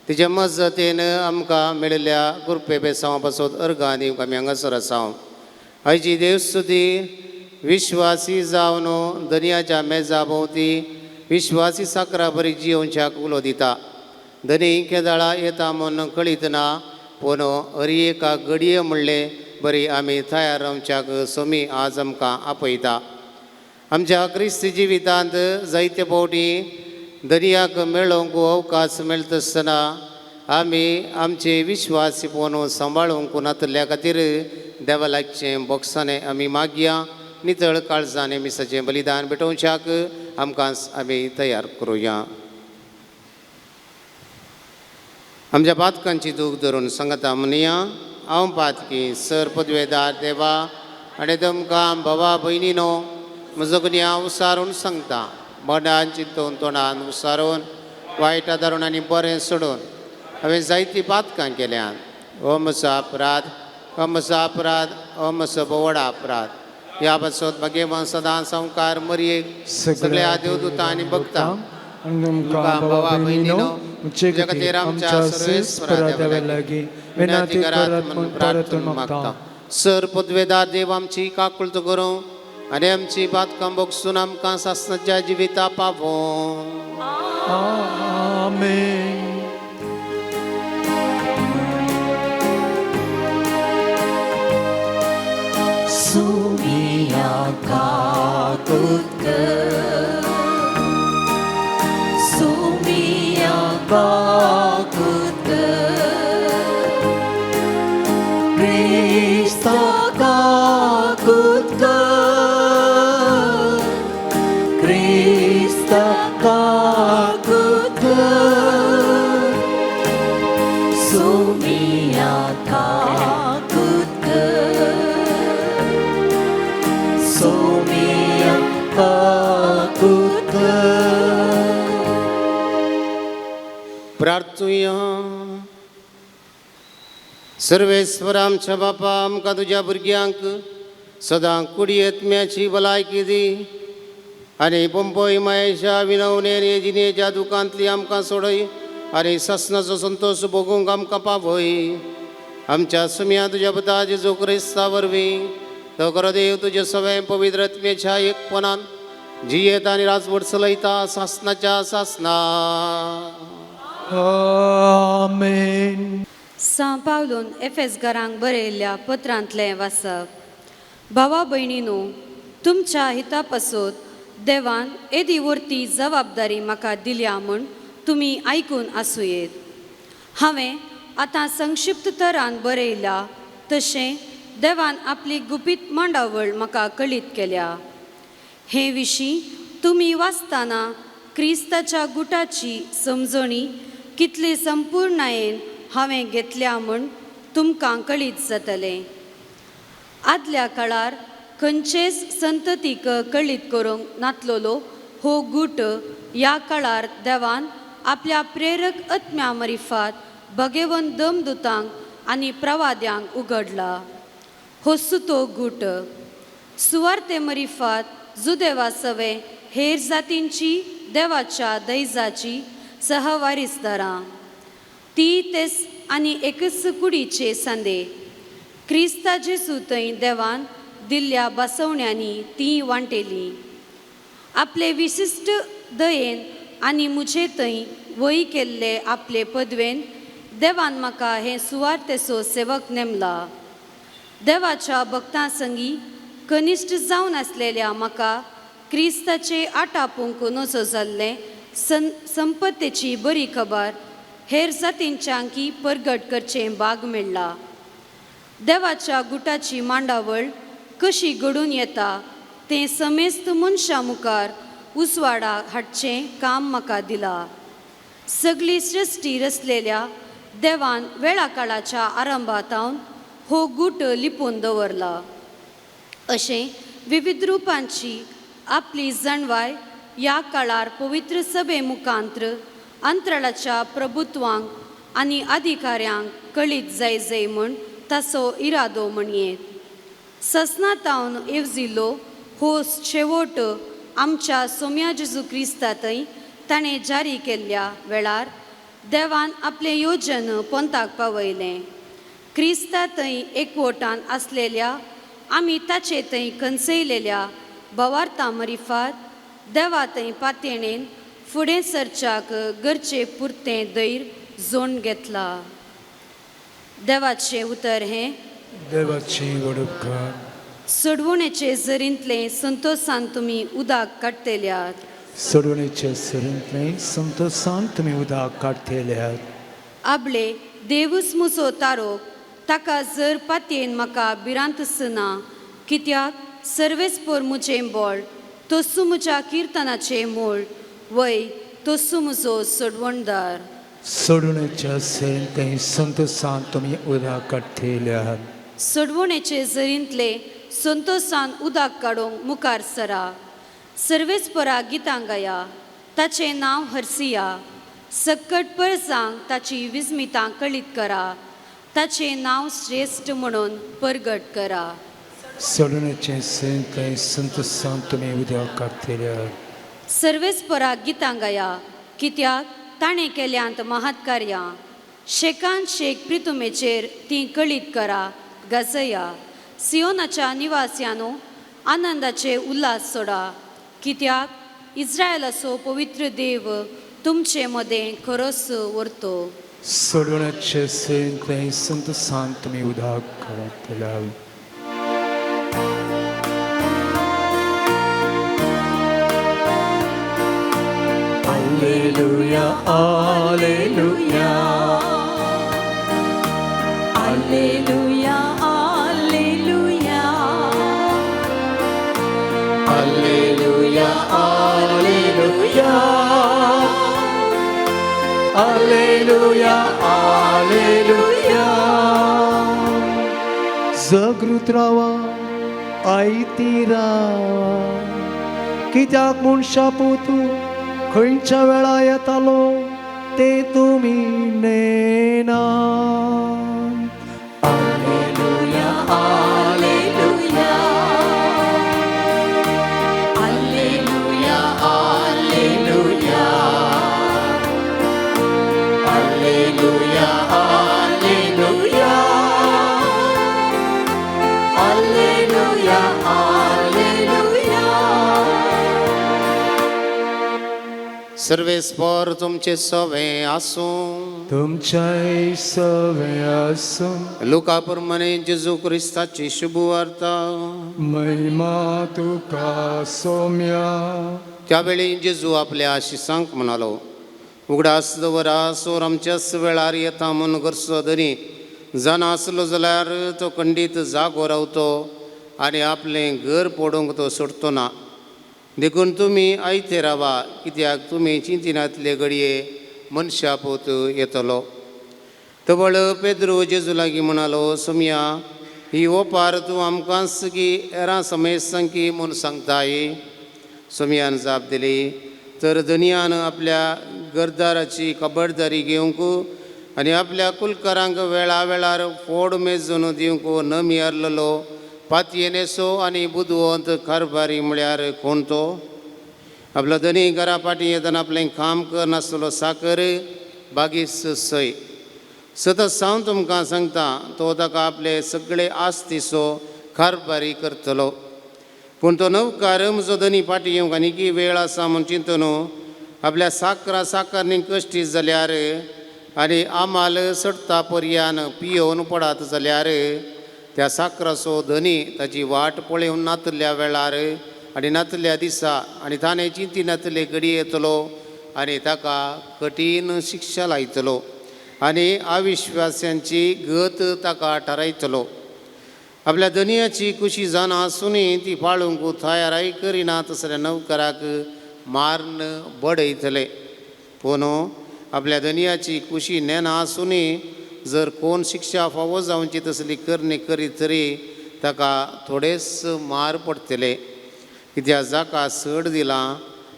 तिच्या मजतीन आमकां मेळिल्ल्या कृपे बेसांवा पासत अर्गां दिवंक आमी हांगासर आसा. आयची देवस्तुती विश्वासी जावन दर्याच्या मेजा भोंवती विश्वासी साकरा बरी जियोवच्याक उलो दिता. धनी केदाळा येता म्हूण कळीत ना, पूण हर एका घडये म्हणलें बरी आमी तयार रावच्याक सोमी आज आमकां आपयता. आमच्या क्रिस्ती जिवितांत जायते फावटी दर्याक मेळोवंक अवकाश मेळटा आसतना आमी आमचे विश्वासीपण सांबाळूंक नातल्या खातीर देवा लागचें बोगसाणें आमी मागया. नितळ काळजान मिसाचें बलिदान भेटोवच्याक आमकां आमी तयार करुया. आमच्या पातकांची दूख धरून सांगता म्हणया, हांव पातकी सर पदवेदार देवा आनी तुमकां भावा भयणीनो म्हजो गुन्यांव उसारून सांगता. मनान चिंतून तोंडान उसारून वायट धरून आनी बरें सोडून हांवें जायतीं पातकां केल्यात. हो म्हजो अपराध, हो म्हजो अपराध, हो म्हजो भोवडा अपराध. ह्या पासत भगेवन सदां संवकार मरयेक सगळ्या देवदूतां आनी भक्तांक आनी तुमकां भावा भयणीनो म्हजे खातीर आमच्या सर्वेस्परा देवा लागीं विनंती करात म्हूण प्रार्थना मागता. सर पदवेदार देव आमची काकुळट करूं आनी आमची पातकां भोगसून आमकां सासणाच्या जिविता पावों. आमेन. सुमिया काकुत सुमिया काकुत क्रिस्ता काकुत क्रिस्ता काकुत सुमिया काकुत सुमिया काकुत. प्रार्थुया. सर्वेस्वर आमच्या बापा, आमकां तुज्या भुरग्यांक सदां कुडयेत्म्याची भलायकी दी आनी पंपय महेशा विनवणेर हे जिणेच्या दुकांतली आमकां सोडय आनी सासणाचो संतोश भोगूंक आमकां पावय. आमच्या सुम्या तुज्या पुता जेजू क्रिस्ता वरवीं तो खरो देव तुज्या सगळें पवित्र आत्म्याच्या एकपणान जियेत आनी राजवट चलयता सासणाच्या सासना. आमेन. सां पावलून एफेस घरांक बरयल्ल्या पत्रांतलें वाचप. भावा भयणीनो, तुमच्या हिता पासत देवान येदी व्हरती जबाबदारी म्हाका दिल्या म्हूण तुमी आयकून आसूं येत. हांवें आतां संक्षिप्त तरान बरयल्या तशें देवान आपली गुपीत मांडावळ म्हाका कळीत केल्या. हे विशीं तुमी वाचतना क्रिस्ताच्या गुटाची समजणी कितली संपूर्णायेन हांवें घेतल्या म्हूण तुमकां कळीत जातलें. आदल्या काळार खंयचेच संततीक कळीत करूंक नातलोलो हो गूट ह्या काळार देवान आपल्या प्रेरक आत्म्या मरिफात भगेवन दमदुतांक आनी प्रवाद्यांक उगडला. हो सुतो गूट सुवार्ते मरिफात जुदेवा सवे हेर जातींची देवाच्या दैजाची सहवारीसदारां ती तेस आनी एकच कुडीचे सांदे क्रिस्ता जेजू थंय देवान दिल्ल्या बसवण्यांनी ती वांटेली. आपले विशिश्ट दयेन आनी म्हजे थंय वय केल्ले आपले पदवेन देवान म्हाका हें सुवार्तेचो सेवक नेमला. देवाच्या भक्तां संगी कनिश्ट जावन आसलेल्या म्हाका क्रिस्ताचे आटापूंक नजो जाल्लें संपत्तेची बरी खबर हेर जातींच्यांकी परगट करचें भाग मेळ्ळा. देवाच्या गुटाची मांडावळ कशी घडून येता तें समेस्त मनशां मुखार उजवाडा हाडचें काम म्हाका दिलां. सगळी सृश्टी रचलेल्या देवान वेळा काळाच्या आरंभातावन हो गूट लिपून दवरला. अशें विविध रुपांची आपली जाणवाय ह्या काळार पवित्र सभे मुखांत्र अंतराळाच्या प्रभुत्वांक आनी अधिकाऱ्यांक कळीत जाय जाय म्हूण ताचो इरादो म्हणयेत. ससनातावन येवजिल्लो हो शेवट आमच्या सोम्या जेजू क्रिस्ता थंय ताणें जारी केल्ल्या वेळार देवान आपलें योजन पोंताक पावयलें. क्रिस्ता थंय एकवटान आसलेल्या आमी ताचे थंय खंचयलेल्या भवार्ता मरिफात देवा थंय पातयेणेन फुडें सरच्याक गरजे पुरतें धैर्य जोड घेतला. देवाचें उतर हें देवाची वडपकार. सोडवणेचे जरींतलें संतोसान तुमी उदक काडटल्यात. सोडवणेचे सरींतलें संतोसान तुमी उदक काडटल्यात. आबले देवूच म्हजो तारोक ताका जर पातयेन म्हाका भिरांत ना कित्याक सर्वेस्पोर म्हजें बळ तस्सू म्हज्या किर्तनाचें मूळ वय तस्सू म्हजो सोडवणदार. सोडूनच्या ते संतोसान तुमी उदक काडटले. सोडवणेचे जरींतले संतोसान उदक काडूंक मुखार सरा. सर्वेस्परा गितां गाया, ताचें नांव हरसिया. सक्कट परसांक ताची विस्मितां कळीत करा, ताचें नांव श्रेश्ठ म्हणून परगट करा. सोडूनचे ते संतोसान तुमी उदक काडटले. सर्वेस्परा गितां गाया, कित्याक ताणें केल्यांत महत्कार्यां. शेकान शेक प्रितुमेचेर तीं कळीत करा, गाजया. सियोनाच्या निवासियानो, आनंदाचे उल्हास सोडा, कित्याक इस्रायलाचो पवित्र देव तुमचे मदें खरोच व्हरतो. सोडूनचे ते संतोसान तुमी उदक काडटले. Alleluia, Alleluia, Alleluia, Alleluia, Alleluia, Alleluia, Alleluia, Alleluia. जागृत रावा, आयती रावा, कित्याक मनशा पुतू खंयच्या वेळा येतालो ते तुमी नेना. Alleluia, Alleluia, Alleluia, Alleluia, Alleluia, Alleluia, Alleluia, Alleluia. सर्वेस्पर तुमचे सवे आसूं. तुमच्याय सवे आसूं. लुका प्रमाणे जेजू क्रिस्ताची शुभवार्ता. महिमा तुका सोम्या. त्यावेळी जेजू आपल्या शिसांक म्हणालो, उगडास दवरा, सोर आमच्याच वेळार येता म्हूण करचो धनी जाणा आसलो जाल्यार तो खंडीत जागो रावतो आनी आपलें घर पडूंक तो सोडतो ना. देखून तुमी आयते रावा, कित्याक तुमी चिंतिनातले घडये मनशा पूत येतलो. तवळ पेद्रू जेजू लागीं म्हणालो, सोमया, ही ओपार तूं आमकांच की हेरां समेस्तांकी म्हूण सांगताय? सोमयान जाप दिली, तर धनयान आपल्या घरदाराची खबरदारी घेवंक आनी आपल्या कुलकरांक वेळा वेळार फोड मेजून दिवंक नमी आरलेलो पातयेनेसो आनी बुदवंत कारभारी म्हळ्यार कोण तो? आपलो धनी घरा फाटीं येतना आपलें काम करनासलो साकर बागीस सय. सतत हांव तुमकां सांगता, तो ताका आपले सगळे आस्तीचो कारभारी करतलो. पूण तो नवकार म्हजो धनी फाटीं येवंक आनीकी वेळ आसा म्हूण चिंतून आपल्या साकरा साकरणी कश्टी जाल्यार आनी आमाल सडटा पर्यान पियोवन पडात जाल्यार त्या साकराचो धनी ताची वाट पळोवन नातल्या वेळार आनी नातल्या दिसा आनी ताणें चिंती नातले घडी येतलो आनी ताका कठीण शिक्षा लायतलो आनी अविश्वास्यांची गत ताका थारायतलो. आपल्या धनयाची कुशी जाणा आसुनूय ती पाळूंक तयाराय करिना तसल्या नवकराक मारून बडयतले. पूण आपल्या धनयाची कुशी नेना आसुनूय जर कोण शिक्षा फावो जावची तसली करणी करीत तरी ताका थोडेच मार पडटले. कित्याक जाका चड दिलां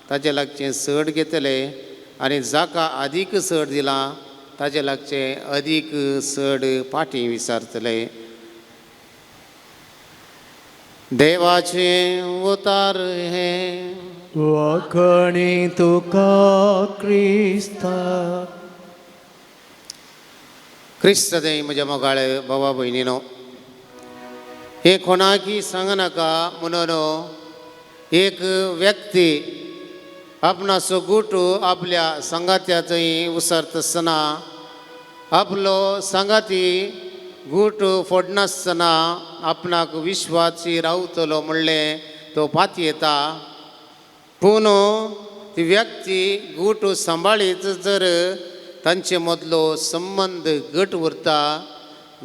ताजे लागचें चड घेतले आनी जाका अदीक चड दिलां ताजे लागचें अदीक चड फाटीं विचारतले. देवाचें उतार हें. वाखणी तुका क्रिस्ता. क्रिस्त देव म्हज्या मोगाळे बाबा भयणीनो, हें कोणाकी सांगनाका म्हणून एक व्यक्ती आपणाचो गुट आपल्या सांगात्या थंय उसरतासतना आपलो सांगाती गूट फोडनासतना आपणाक विश्वासी रावतलो म्हणलें तो पातयेता. पूण ती व्यक्ती गूट सांबाळीत जर तांचे मदलो संबंद घट उरता,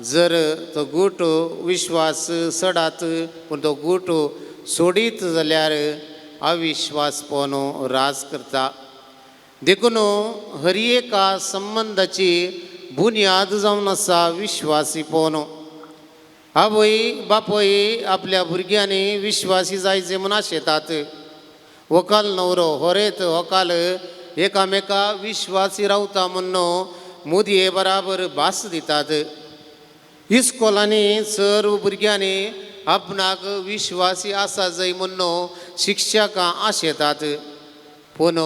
जर तो गूट विश्वास सडात पूण तो गूट सोडीत जाल्यार अविश्वासपण राज करता. देखून हर एका संबंदाची बुन्याद जावन आसा विश्वासीपण. आवय बापूय आपल्या भुरग्यांनी विश्वासी जायचे म्हूण आशेतात. व्हंकल न्हवरो होरेत व्हंकल एकामेका विश्वासी रावता म्हूण मुदये बराबर भास दितात. इस्कोलांनी सर्व भुरग्यांनी आपणाक विश्वासी आसा जाय म्हूण शिक्षकां आशेतात. पूण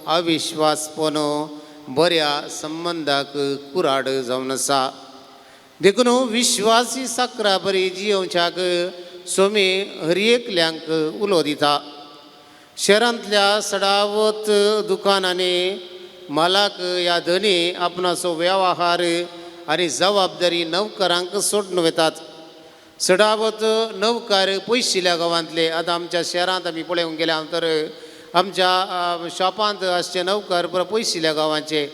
अविश्वासपण बऱ्या संबंदाक कुराड जावन आसा. देखून विश्वासी साकरा बरी जियोवच्याक स्वामी हर एकल्यांक उलो दिता. शहरांतल्या सडावत दुकानांनी मालाक ह्या धनी आपणाचो वेव्हार आनी जबाबदारी नवकरांक सोडून वतात. चडावत नवकार पयशिल्ल्या गांवांतले. आतां आमच्या शहरांत आमी पळोवंक गेल्या तर आमच्या शॉपांत आसचे नवकार पुरो पयशिल्ल्या गांवांचे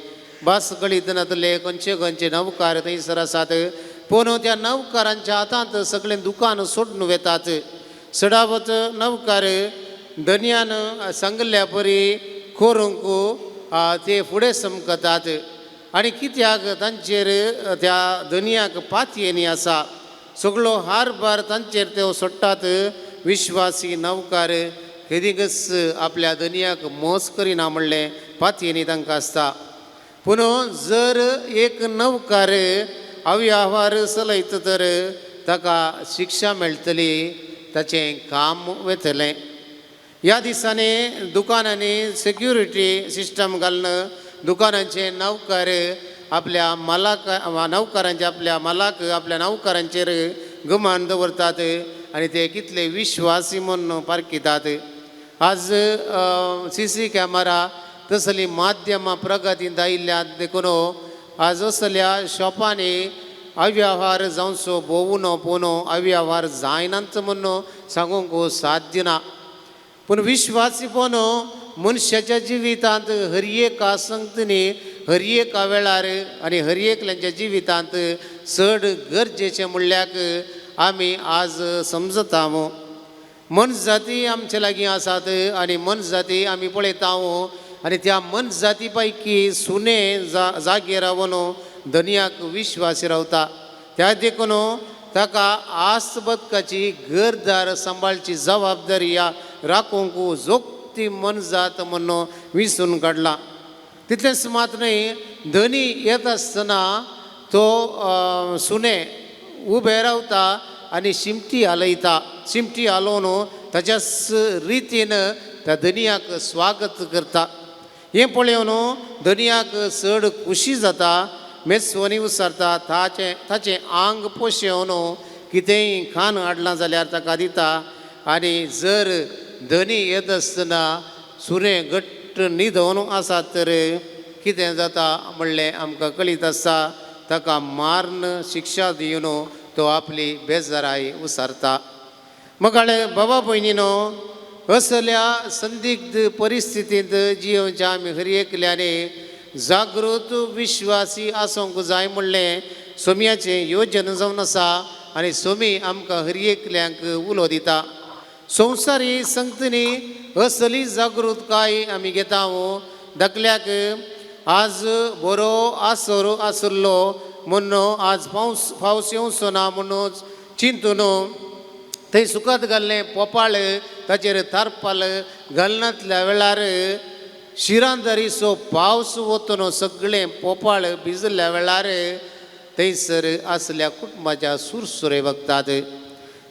भास कळीत नातले खंयचे खंयचे नवकार थंयसर आसात. पूण त्या नवकारांच्या हातांत सगळें दुकान सोडून वतात. चडावत नवकार धनयान सांगल्या परी करूंक ते फुडें समकतात आनी कित्याक तांचेर त्या धनयाक पातयेनी आसा. सगळो हारभार तांचेर ते सोडटात. विश्वासी नवकार केदींकच आपल्या धनयाक मोस करिना म्हणलें पातयेनी तांकां आसता. पूण जर एक नवकार अव्यवहार चलयता तर ताका शिक्षा मेळटली, ताचें काम वतलें. ह्या दिसांनी दुकानांनी सेक्युरिटी सिस्टम घालून दुकानांचे नवकार आपल्या मालाक नवकारांचे आपल्या मालाक आपल्या नवकारांचेर गुमान दवरतात आनी ते कितले विश्वासी म्हूण पारखितात. आज सी सी कॅमेरा तसली माध्यमां प्रगतींत आयिल्ल्यान देखून आज असल्या शॉपांनी अव्यवहार जावचो भोव न्हू, पूण अव्यवहार जायनात म्हूण सांगूंक साध्य ना. पूण विश्वासीपण मनशाच्या जिवितांत हर एका संगतीनी हर एका वेळार आनी हर एकल्याच्या जिवितांत चड गरजेचें म्हणल्यार आमी आज समजता. मनजाती आमचे लागीं आसात आनी मनजाती आमी पळयता आनी त्या मनजाती पैकी सुने जागे रावन धनयाक विश्वासी रावता. त्या देखून ताका आस बदकाची घरदार सांबाळची जबाबदारी ह्या राखूंक जोगती मनजात म्हूण विसून काडला. तितलेंच मात न्हय, धनी येता आसतना तो सुने उबे रावता आनी शिमटी हालयता. शिमटी हालोवन ताच्याच रितीन त्या धनयाक स्वागत करता. हें पळोवन धनयाक चड खुशी जाता. मेजवनी विचारता, ताचें ताचें आंग पोशेवन कितेंय खाण हाडलां जाल्यार ताका दिता. आनी जर धनी येत आसतना सुरें घट्ट न्हिदोवन आसा तर कितें जाता म्हणलें आमकां कळीत आसा. ताका माਰਨ शिक्षा दिवन तो आपली बेजाराय उसारता. मगाळे बाबा भयणीनो, असल्या संदिग्ध परिस्थितींत जियोवच्या आमी हर एकल्यानी जागृत विश्वासी आसूंक जाय म्हणलें सोम्याचें योजन जावन आसा आनी सोमी आमकां हर एकल्यांक उलो दिता. संवसारी संगतींनी असली जागृतकाय आमी घेता. धाकल्याक आज बरो आसर आसलो म्हूण आज पावस पावस येवचो ना म्हणून चिंतून थंय सुकत घाल्लें पोपाळ ताचेर तारपाल घालनातल्या वेळार शिरांदरीचो पावस वतून सगळें पोपाळ भिजल्या वेळार थंयसर आसल्या कुटुंबाच्या सुरसुरे बगतात.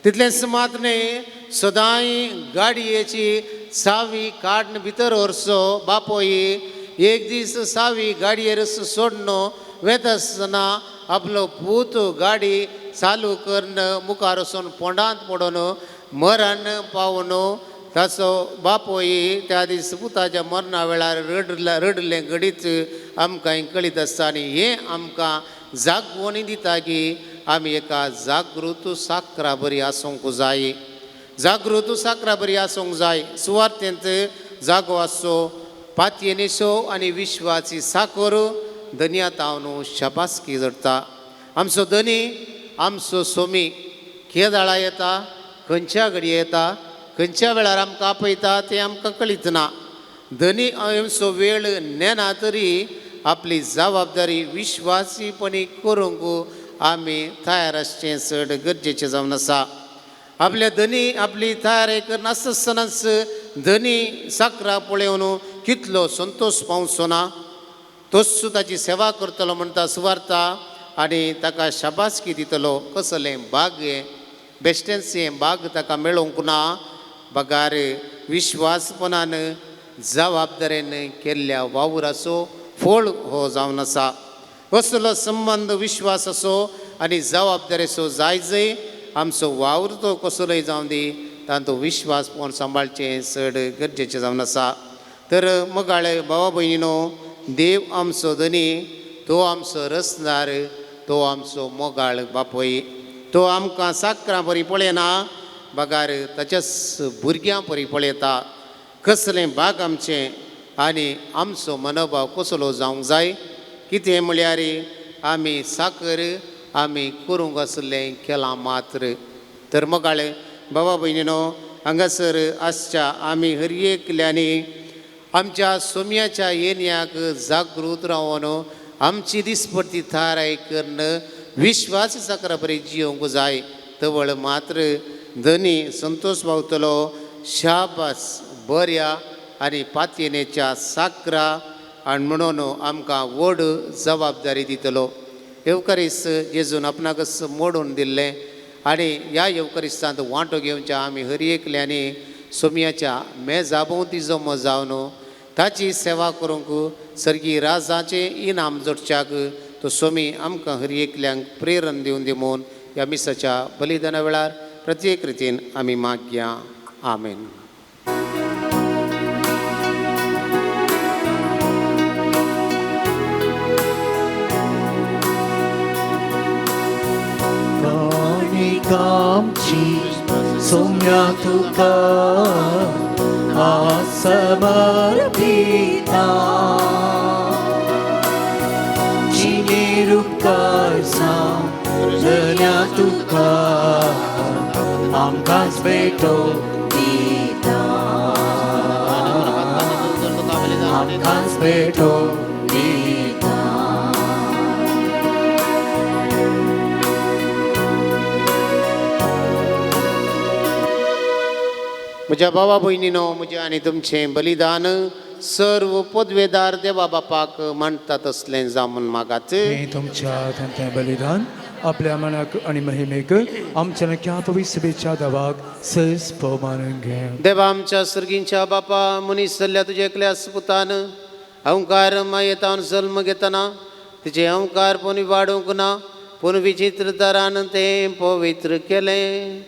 तितलेंच मात न्हय, सदांय गाडयेची सावी काडून भितर व्हरचो बापोय एक दीस सावी गाडयेर सोडून वेता आसतना आपलो पूत गाडी चालू करून मुखार वचून फोंडांत पडून मरण पावून ताचो बापोय त्या दीस पुताच्या मरणा वेळार रडला रडलें घडीच आमकां कळीत आसता. आनी हें आमकां जागवणी दिता की आमी एका जागृत साकरा बरी आसूंक जाय, जागृत साकरा बरी आसूंक जाय. सुवार्थेंत जागो आसचो, पातयेनेसो आनी विश्वाची साकर धनया तावन शाबासकी जडटा. आमचो धनी आमचो सोमी केदाळा येता, खंयच्या घडये येता, खंयच्या वेळार आमकां आपयता तें आमकां कळीत ना. धनी आमचो वेळ नेना तरी आपली जबाबदारी विश्वासीपणी करूंक आमी तयार आसचें चड गरजेचें जावन आसा. आपल्या धनी आपली तयारी करनासतनाच धनी साकरा पळोवन कितलो संतोश पावचो ना, तोच ताची सेवा करतलो म्हणटा सुवार्ता आनी ताका शाबासकी दितलो. कसलें भाग हें, बेश्टेंच हें भाग ताका मेळोवंक ना, बगार विश्वासपणान जबाबदारेन केल्ल्या वावराचो फळ हो जावन आसा. असलो संबंद विश्वासाचो आनी जबाबदारेचो जाय जंय आमचो वावर तो कसलोय जावं दी तांचो विश्वासपण सांबाळचें चड गरजेचें जावन आसा. तर मोगाळे भावा भयणीनो, देव आमचो धनी, तो आमचो रचणार, तो आमचो मोगाळ बापूय. तो आमकां साकरां बरी पळयना बगार ताच्याच भुरग्यां परी पळयता. कसलें भाग आमचें आनी आमचो मनोभाव कसलो जावंक जाय, कितें म्हळ्यार आमी साकर आमी करूंक आसलें केलां मात्र. तर मोगाळे बाबा भयणीनो, हांगासर आसच्या आमी हर एकल्यांनी आमच्या सोम्याच्या येन्याक जागृत रावन आमची दिसपट्टी थाराय करून विश्वास साकरा बरी जियोंक जाय. तवळ मात्र धनी संतोश पावतलो. शाबास बऱ्या आनी पातयेनेच्या साकरा आनी म्हणून आमकां व्हड जबाबदारी दितलो. येवकारीस जेजून आपणाकच मोडून दिल्लें आनी ह्या येवकारिस्तांत वांटो घेवच्या आमी हर एकल्यांनी सोम्याच्या मेजा भोंवती जमो जावन ताची सेवा करूंक सर्गी राजाचें इनाम जोडच्याक तो सोमी आमकां हर एकल्यांक प्रेरण दिवन दी म्हूण ह्या मिसाच्या बलिदाना वेळार प्रत्येक रितीन आमी मागया. आमेन. कामची सोम्या तुका समर्पिता, जिणे उपकार धन्या तुका आमकांच भेटो दिता, आमकांच भेटो दिता. म्हज्या भावा भयणीनो, म्हजें आनी तुमचें बलिदान सर्व पदवेदार देवा बापाक मानता तसलें जावं म्हूण मागात. तुमच्या तांचें बलिदान आपल्या मनाक आनी महिमेक आमच्या नक्या पवित्र सभेच्या देवाक सहज भोवमानून घे. देवा आमच्या सर्गींच्या बापा, मनीस जाल्ल्या तुज्या एकल्या पुतान अहंकार मायेतावन जल्म घेतना तिचे अहंकार पूण वाडूंक ना, पूण विचित्र तरान तें पवित्र केलें.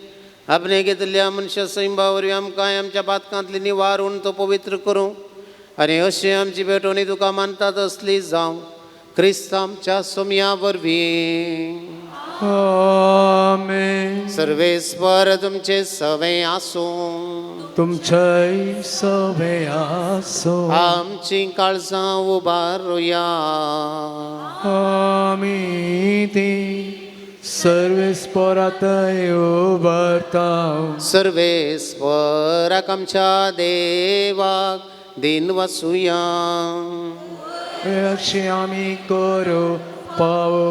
आपणे घेतिल्ल्या मनशा सैंबा वरवीं आमकां आमच्या पातकांतली निवारून तो पवित्र करूं आनी अशें आमची भेटवणी तुका मानता तसली जावं क्रिस्त आमच्या सोम्या वरवीं. आमेन. सर्वेस्पर तुमचे सवे आसूं, तुमचेय सवे आसूं. आमची काळजां उबारुया. आमी ती सर्वेस्परातय उबारता. सर्वेस्पराक आमच्या देवाक दिन वसुया. अशें आमी करूं पावो.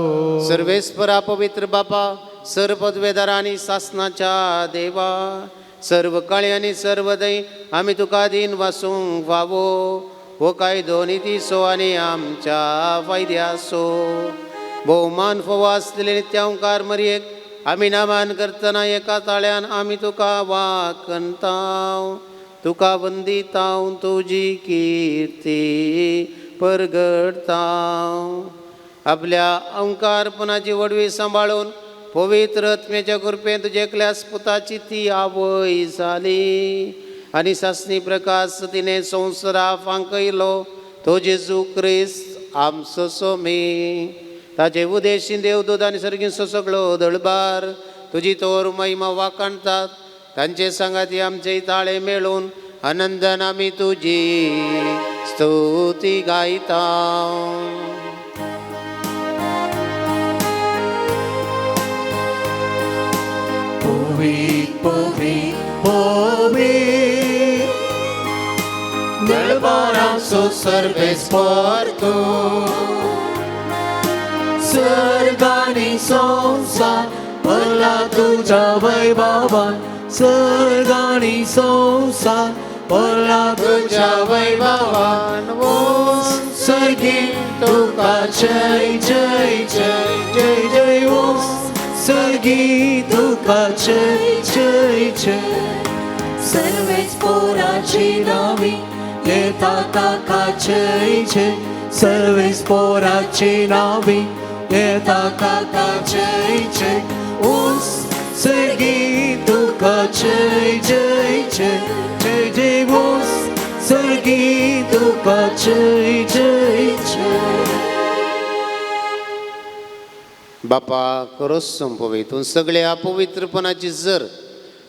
सर्वेस्परा पवित्र बापा, सर्व पदवेदार आनी सासनाच्या देवा, सर्व काळी आनी सर्वदय आमी तुका दिन वासूंक फावो. हो कायदो नितीचो आनी आमच्या फायद्याचो भोवमान फावो आसलेले नित्यांकार मरयेक आमी नामान करतना एका ताळ्यान आमी तुका वाकंताव, तुका वंदिताव, तुजी किर्ती परगडताव. आपल्या अंकारपणाची वडवी सांबाळून पवित्र आत्म्याच्या कृपेन तुज्या एकल्या पुताची ती आवय जाली आनी सासणी प्रकाश तिणें संवसारा फांकयलो तो जेजू क्रिस्त आमचो सोमी. ताचे उदेशी देवदूत आनी सर्गींचो सगळो दळबार तुजी तोर महिमा वाखाणतात. तांचे सांगाती आमचे ताळे मेळून आनंदान आमी तुजी स्तुती गायता. पवित्र पवित्र पवित्र मळबाराचो सर्वेस्पर तूं सर्गानी संवसार भरला तुज्या वैभवान सर्गानी संवसार भरला तुज्या वैभवान ओ सर्गी तुका जय जय जय जय जय ओ सर्गी तुका जय जय जय सर्वेच पोराची नावी येता ताका जय जय सर्वेस पोराची नावी येता ताका जय जय उस सर्गी तुका जय जय जय जय जय उस सर्गी तुका जय जय जय. बापा करोच संपवे तूं सगळ्या अपवित्रपणाची जर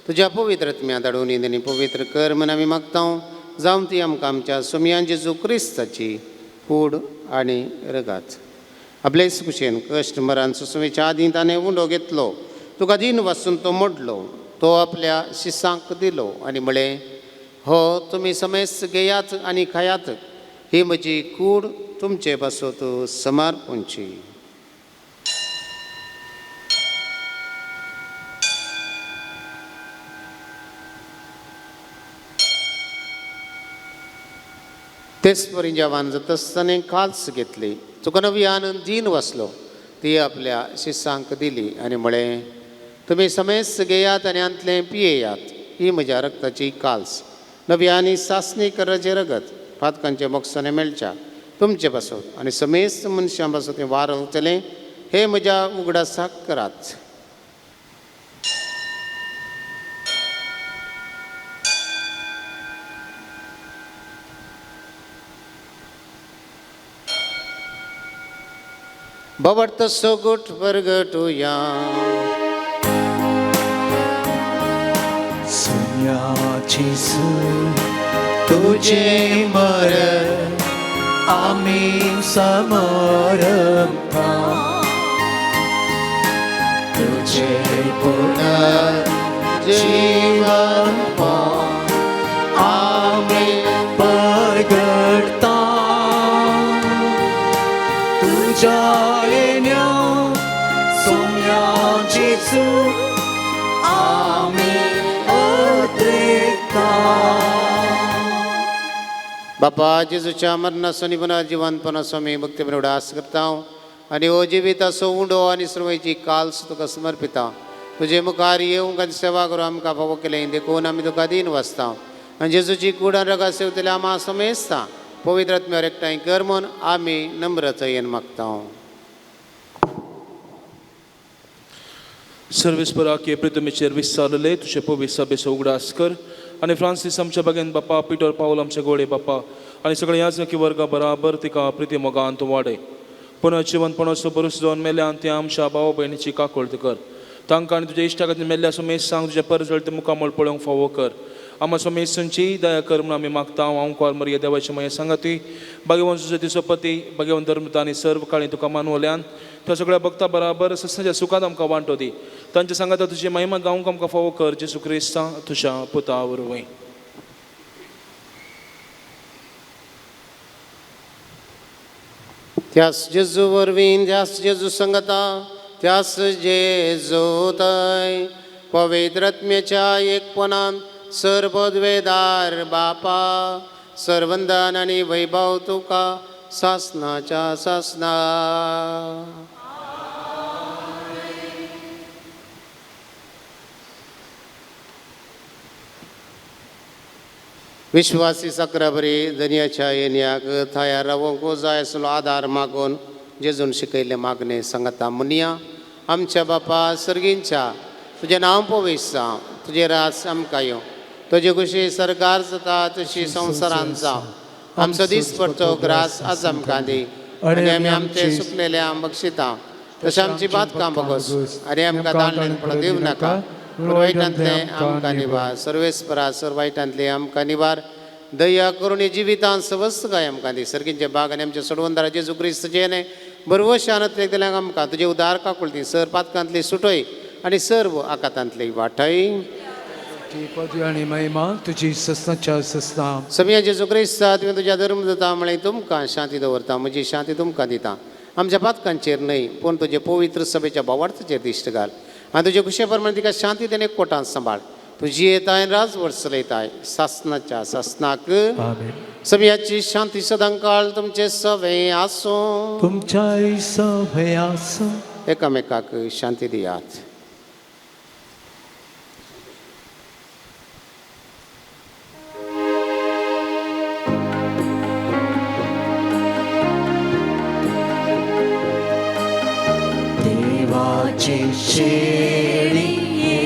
तुज्या पवित्र आत्म्या धाडून आनी पवित्र कर म्हण आमी मागता जावं ती आमकां आमच्या सोमयान जेजू क्रिस्ताची कूड आनी रगात. आपलेच कुशेन कश्ट मरान सुसमेच्या आदीं ताणें उंडो घेतलो, तुका दीन वासून तो मोडलो, तो आपल्या शिसांक दिलो आनी म्हळें, हो तुमी समेस्त घेयात आनी खायात, ही म्हजी कूड तुमचे पासत समर्पणची. तेच परी जेवण जाता आसतना काल्स घेतली, तुका नवी आनंद दीन वाचलो, ती आपल्या शिसांक दिली आनी म्हळें, तुमी समेस्त घेयात आनी आंतलें पियेयात, ही म्हज्या रक्ताची काल्स, नवी आनी सासणी कराचें रगत पातकांचे मोक्षाने मेळच्या तुमचे पासत आनी समेस्त मनशां पासत तें वारवतलें, हे म्हज्या उगडासाक करात. भवर्त सोगुट परगटुया. सुन्याची तुझे मरण आम्ही समर्पता, तुझे पुनर्जीवन आम्ही परगटता, तुझ्या येण्या सोम्या जेजू आम्ही अद्रेकता. बापा जेजूच्या मरणाचो आनी पुनर्जिवनपणाचो आमी भक्तीपणान उडास करता आनी हो जिविताचो उंडो आनी सर्वची काल्स तुका समर्पिता. तुजे मुखार येवंक आनी सेवा करूं आमकां फावो केलें देखून आमी तुका दीन वाचता आनी जेजूची कूड आनी रगात सेवतले आमा समेस्ता पवित्र आत्म्यार एकठांय कर म्हूण आमी नम्रतायेन मागता. सर्वेस्पराके प्रितमेचेर विस्तारले तुजे पवित्र सभेचो उगडास कर आनी फ्रांसीस आमच्या बागेन बापा, पिटर पावल आमचे गोडे बापा आनी सगळे याजकी वर्गा बराबर तिका प्रिती मोगान तूं वाडय. पुनर्जिवनपणाचो भरोसो जावन मेल्यान ते आमच्या भाव भयणीची काकळत कर, तांकां आनी तुज्या इश्टा खातीर मेल्ल्या समेस्त सांग तुज्या परजळते मुखामळ पळोवंक फावो कर. आमा समेस्तांची दया कर म्हूण आमी मागता. हांव मरिया देवाची माया सांगाती भाग्यवान तुजो सोपती भाग्यवान धर्मता आनी सर्व काळी तुका मानवल्यान त्या सगळ्या भक्ता बराबर सस्नाच्या सुखांत आमकां वांटो दी. तांच्या सांगाता तुजी महिमा गावंक आमकां फावो कर जेजू क्रिस्ता तुज्या पुता वरवीं. त्यास जेजू वरवीं, त्यास जेजू संगता, त्यास जेजू तय पवित्र आत्म्याच्या एकपणान सर्वद्वेदार बापा सर्वंदन आनी वैभव तुका सासनाच्या सासना. विश्वासी सक्राबरी दनयाच्या येण्याक थाया रावंक जाय आसलो आदार मागून जेजून शिकयल्ले मागणे सांगता मुनिया. आमच्या बापा सर्गींच्या तुजें नांव पवित्र जावं, तुजें राज आमकां येवं, तुजे खुशी सरकार जाता तशी संवसारांत जावं. आमचो दीस पडचो ग्रास आज आमकां दी आनी आमी आमचे सुकलेले बक्षिता तशें आमची बातकां बगोस आनी आमकां ताणलें पडो दिवं नाका, पूण वायटांतलें आमकां निवार. सर्वेस्परा सर वायटांतलें आमकां निवार. दया करून जिवितान सवस्त काय आमकां दी. सर्गींचे बाग आनी आमच्या सोडवंदारा जेजू क्रिस्तचें बरवशानांतलें दिल्याक आमकां तुजे उदार काकुळती सर पातकांतली सुटय आनी सर्व आकातांतली वाटय. ती पदवी आनी महिमा तुजी ससनाच्या ससना. समया जेजू क्रिस्ता, तुवें तुज्या धर्म दिता म्हळें, तुमकां शांती दवरता, म्हजी शांती तुमकां दिता. आमच्या पातकांचेर न्हय पूण तुजे पवित्र सभेच्या भावार्थाचेर दिश्ट घाल आनी तुजे खुशे प्रमाणे तिका शांती आनी एकवटान सांबाळ. तुजी येताय राजवट चलयताय सासनाच्या सासनाक. आमेन. समयाची शांती सदांकाळ तुमचे सवे आसूं. तुमच्याय सभे आसूं. एकामेकाक शांती दियात. देवाचे शेळये,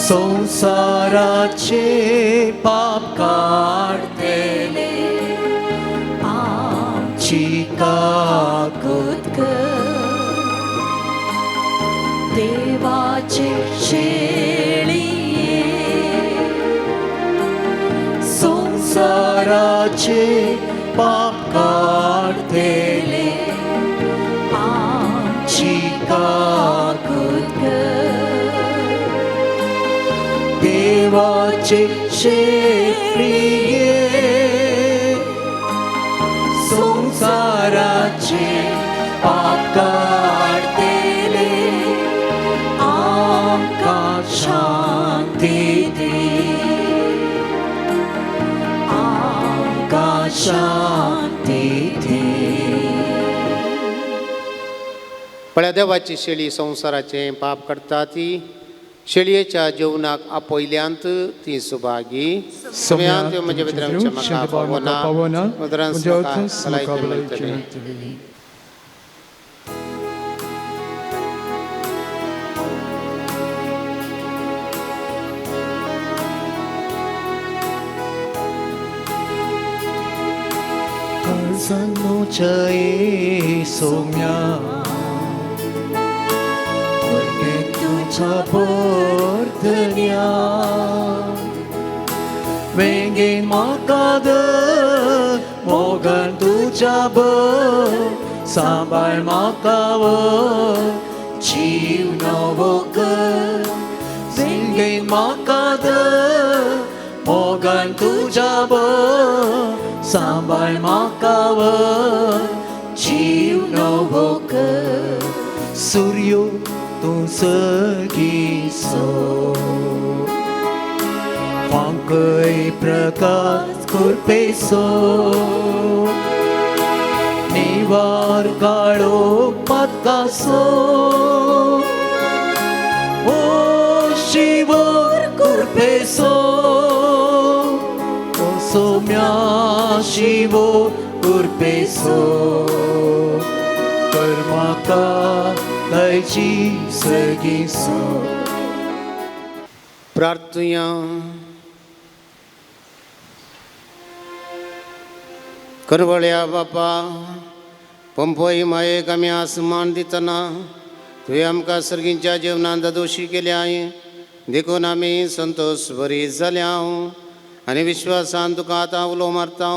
संसाराचे पाप काडतले, आमची काकूत कर. देवाचे शेळये, संसाराचे पाप काडतले, आमची काकूत कर. देवाचे शेळये, संसाराचे पाप काडतले, आमकां शांती दी, आमकां शांती दी. पळया देवाची शेळी संवसाराचें पाप काडटा ती शेळयेच्या जेवणाक आपयल्यांत ती सुभागी. सम्या तुवें म्हज्या भितर आमच्या म्हाका पावना, पावना, मुद्रांस म्हज्या म्हाका अर्थांस म्हाका भलायकी भलायकी मेळटली. मेळटली. काळजानुच्या सोम्या, तुझ्या पोर्तन्या, वेंगेन म्हाका धर, मोगान तुज्या भर, सांबाळ म्हाका वर, जीव नवो कर. वेंगेन म्हाका धर, मोगान तुज्या भर, सांबाळ म्हाका वर, जीव नवो कर. सूर्यो तूं सर्गीसो, फांकय प्रकाश कुरपेसो, निवार काळो पातकासो, ओ शिवोर कुरपेसो, ओ सोम्या शिवो कुरपेसो, कर म्हाका दयची सर्गीसो. प्रार्थुया. करवळ्या बापा, पंपय मायेक आमी आसमान दितना तुवें आमकां सर्गींच्या जेवणान दोशी केल्या देखून आमी संतोश बरी जाल्या आनी विश्वासान तुका आतां उलो मारता.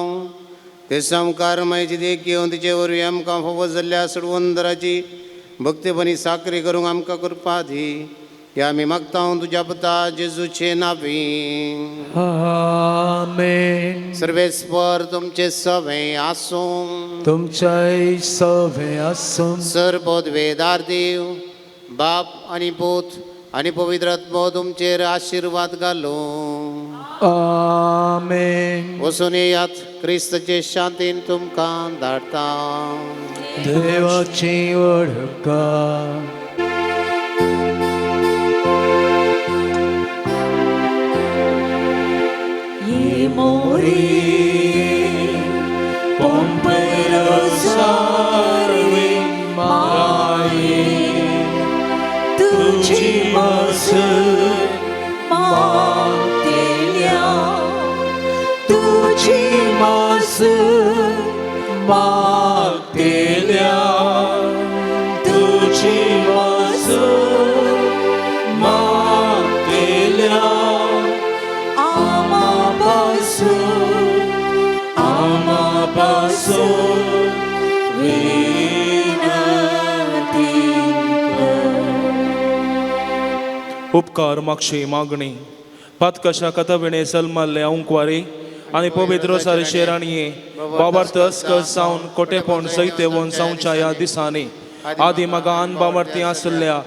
ते सामकार मायेची देख घेवन तिचे वरवीं आमकां फावो जाल्ल्या सोडवंदराची भक्तीपणी साकरी करूंक आमकां कृपा दी. हे आमी मागता तुज्या पुता जेजूचे नावी. आमेन. सर्वेस्पर तुमचे सवे आसूं. तुमच्याय सभे आसूं. सर पदवेदार देव बाप आनी पूत आनी पवित्र आत्मो तुमचेर आशिर्वाद घालूं. आमेन. वचून येयात, क्रिस्ताचे शांतीन तुमकां धाडटा. देवाची वळखा. ये मोरे पोंपरोसारे माये, तुझी मास मागतेल्या, तुझी मास मागतेल्या, तुझी मास मागतेल्या, आमापासून आमापासून विनंती कर. उपकार मागशी मागणी पातकशा कथाविणे सलमाल्ले अंकवारी आनी पवित्र रोसारी राणये बाबार्थ अस्कस जावन कोटेपण सैतेवन जावच्या ह्या दिसांनी आदी मगान बाबार्थी आसल्या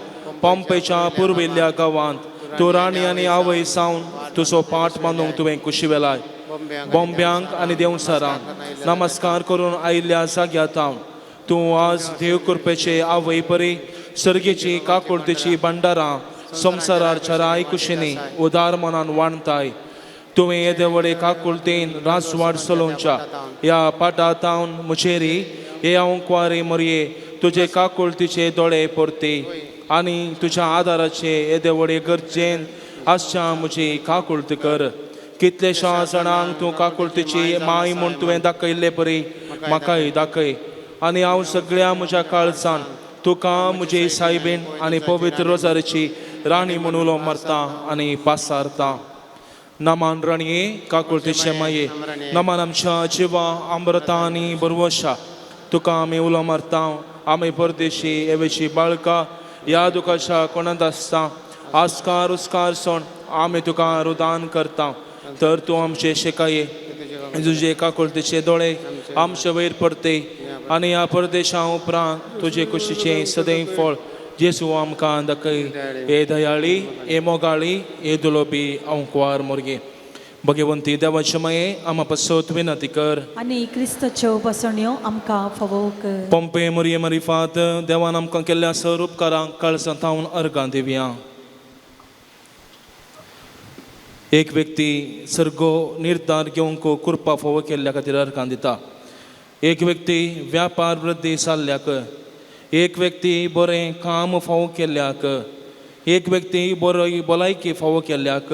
पंपेच्या पुर्विल्ल्या गांवांत तूं राणी आनी आवय सावन तुजो पाठ बांदूंक तुवें कुशी वेलाय बॉम्ब्यांक आनी देवसरांक नमस्कार करून आयिल्ल्या जाग्या तावन तूं आज देव कृपेचे आवय परी सर्गेची काकुळतेची भंडारां संवसारार चराय कुशीनी उदार मनान वाणताय तुवें येदे व्हडे काकुळतेन राजवाड चलोवच्या ह्या पाटा तावन मुचेरी हे हांव कुवारी मोरये तुजे काकुळतीचे दोळे परते आनी तुज्या आदाराचे येदे व्हडे गरजेन आसच्या म्हजी काकुळती कर. कितलेशा जाणांक तूं काकुळतीची माय म्हूण तुवें दाखयल्ले परी म्हाकाय दाखय आनी हांव सगळ्या म्हज्या काळजान तुका म्हजी सायबीण आनी पवित्र रोजारीची राणी म्हूण उलो मारता आनी पासारता. नमान राणये काकुळतीचे माये नमान आमच्या जिवा अमृता आनी बरवशा तुका आमी उलो मारता. आमी परदेशी एवेची बाळका ह्या दुखाच्या कोणांत आसता आस्कार उस्कार सोण आमी तुका रुदान करता तर तूं आमचे शेकाये तुजे काकुळतीचे दोळे आमचे वयर पडते आनी ह्या परदेशा उपरांत तुजे कुशीचें सदैव फळ जेसू आमकां दाखय. हे दयाळी हे मोगाळी हे दुलोबी अंकवार मोरगे भगवंती देवाचे माये आमा पासत विनंती कर आनी क्रिस्ताच्यो बसण्यो आमकां फावो कर. पंपे मोरये मरिफात देवान आमकां केल्ल्या सर उपकारांक काळजां थावन अर्गां दिवया. एक व्यक्ती सर्गो निर्धार घेवंक कृपा फावो केल्ल्या खातीर अर्गां दिता. एक व्यक्ती व्यापार वृद्धी जाल्ल्याक, एक व्यक्ती बरें काम फावो केल्ल्याक, एक व्यक्ती बरो भलायकी फावो केल्ल्याक,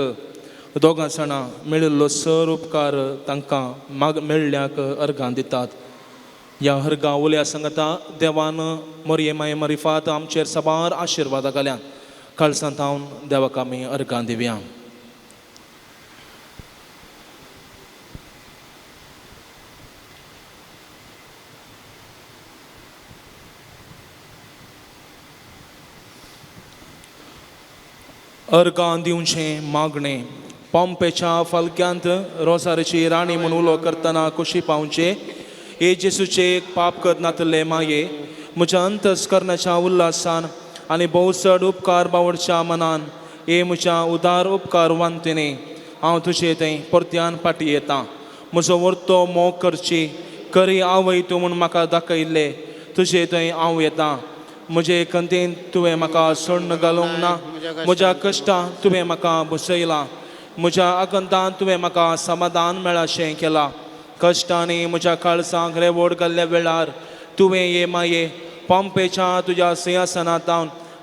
दोगां जाणां मेळिल्लो सर उपकार तांकां माग मेळ्ळ्याक अर्गां दितात. ह्या अर्गां उलया सांगता देवान मोरये माये मरिफात आमचेर साबार आशिर्वादां घाल्यात. काळसांत हांव देवाक आमी अर्गां दिवया. अर्गां दिवचें मागणें पंपेच्या फालक्यांत रोजारीची राणी म्हूण उलो करतना कुशी पावचें. हे जेसूचे एक पाप करनातले माये म्हज्या अंतस्करणाच्या उल्हासान आनी भोव चड उपकार बावडच्या मनान हे म्हज्या उदार उपकार वांतिने हांव तुजे थंय परत्यान फाटी येता. म्हजो वर्तो मोग करची करी आवय तूं म्हूण म्हाका दाखयल्ले तुजे थंय हांव येता. म्हजे कंतेन तुवें म्हाका सोण्ण घालूंक ना, म्हज्या कश्टां तुवें म्हाका बसयलां, म्हज्या आगंतान तुवें म्हाका समाधान मेळाशें केलां. कश्टांनी म्हज्या काळजांक रेवोड घाल्ल्या वेळार तुवें ये माये पंपेच्या तुज्या सिंहासनांत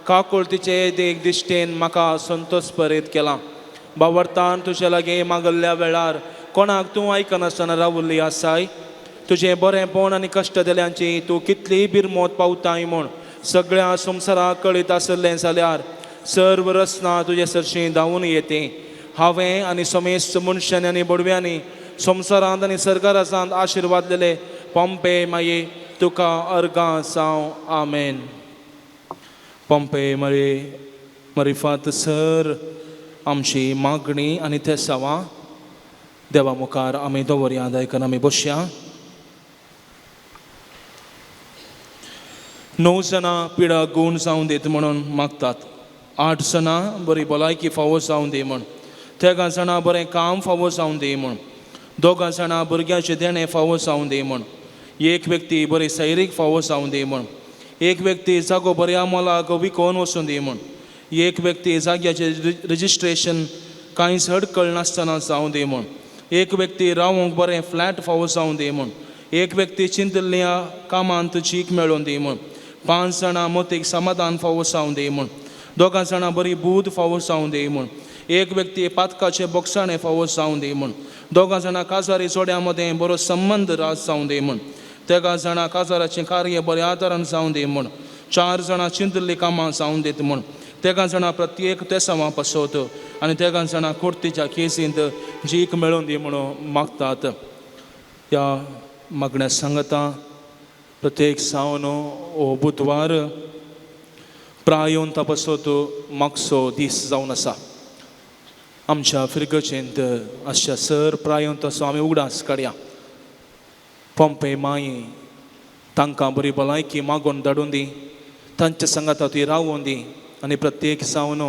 काकुळतीचे देख दिश्टेन म्हाका संतोष परीत केलां. बावडतान तुजे लागीं मागल्ल्या वेळार कोणाक तूं आयकनासतना रावल्ली आसाय. तुजें बरेंपण आनी कश्ट दिल्यांची तूं कितली बिरमोत पावताय म्हूण सगळ्या संवसाराक कळीत आसलें जाल्यार सर्व रचना तुजे सरशीं धांवून येते. हांवें आनी समेस्त मनशांनी आनी बडव्यांनी संवसारांत आनी सरकारांत आशिर्वाद दिले पंपे माये तुका अर्गां जावं. आमेन. पंपे मरे मरिफात सर आमची मागणी आनी ते सवा देवा मुखार आमी दवरया. दायकन आमी बसया. 9 जाणां पिडा गूण जावं दीत म्हणून मागतात. 8 जाणां बरी भलायकी फावो जावं दी म्हूण, 3 जाणां बरें काम फावो जावं दी म्हूण, 2 जाणां भुरग्याचें देणें फावो जावं दी म्हूण, एक व्यक्ती बरी सैरीक फावो जावं दी म्हूण, एक व्यक्ती जागो बऱ्या मोलाक विकोवन वचूं दी म्हूण, एक व्यक्ती जाग्याचें रजिस्ट्रेशन कांयच अडकळ नासतना जावं दी म्हूण, एक व्यक्ती रावूंक बरें फ्लॅट फावो जावं दी म्हूण, एक व्यक्ती चिंतिल्ल्या कामांत चीक मेळोवन दी म्हूण, 5 जाणां मतीक समाधान फावो जावं दी म्हूण, 2 जाणां बरी बूद फावो जावं दी म्हूण, एक व्यक्ती पातकाचे बोगसाणें फावो जावं दी म्हूण, 2 जाणां काजारी जोड्यां मदें बरो संबंद राज जावं दी म्हूण, 3 जाणां काजाराचें कार्य बऱ्या आदारान जावं दी म्हूण, 4 जाणां चिंतिल्लीं कामां जावं दीत म्हूण, 3 जाणां प्रत्येक तेसांवां पासत आनी 3 जाणां कुर्तीच्या केसींत जीक मेळोवन दी म्हणून मागतात. ह्या मागण्या सांगता प्रत्येक सावन हो बुधवार प्रायोन तपासत मागचो दीस जावन आसा. आमच्या फिरगचेंत आसच्या सर प्रायोन तसो आमी उगडास काडया. पोंपे माई तांकां बरी भलायकी मागून धाडून दी, तांच्या सांगाता ती रावून दी आनी प्रत्येक जावन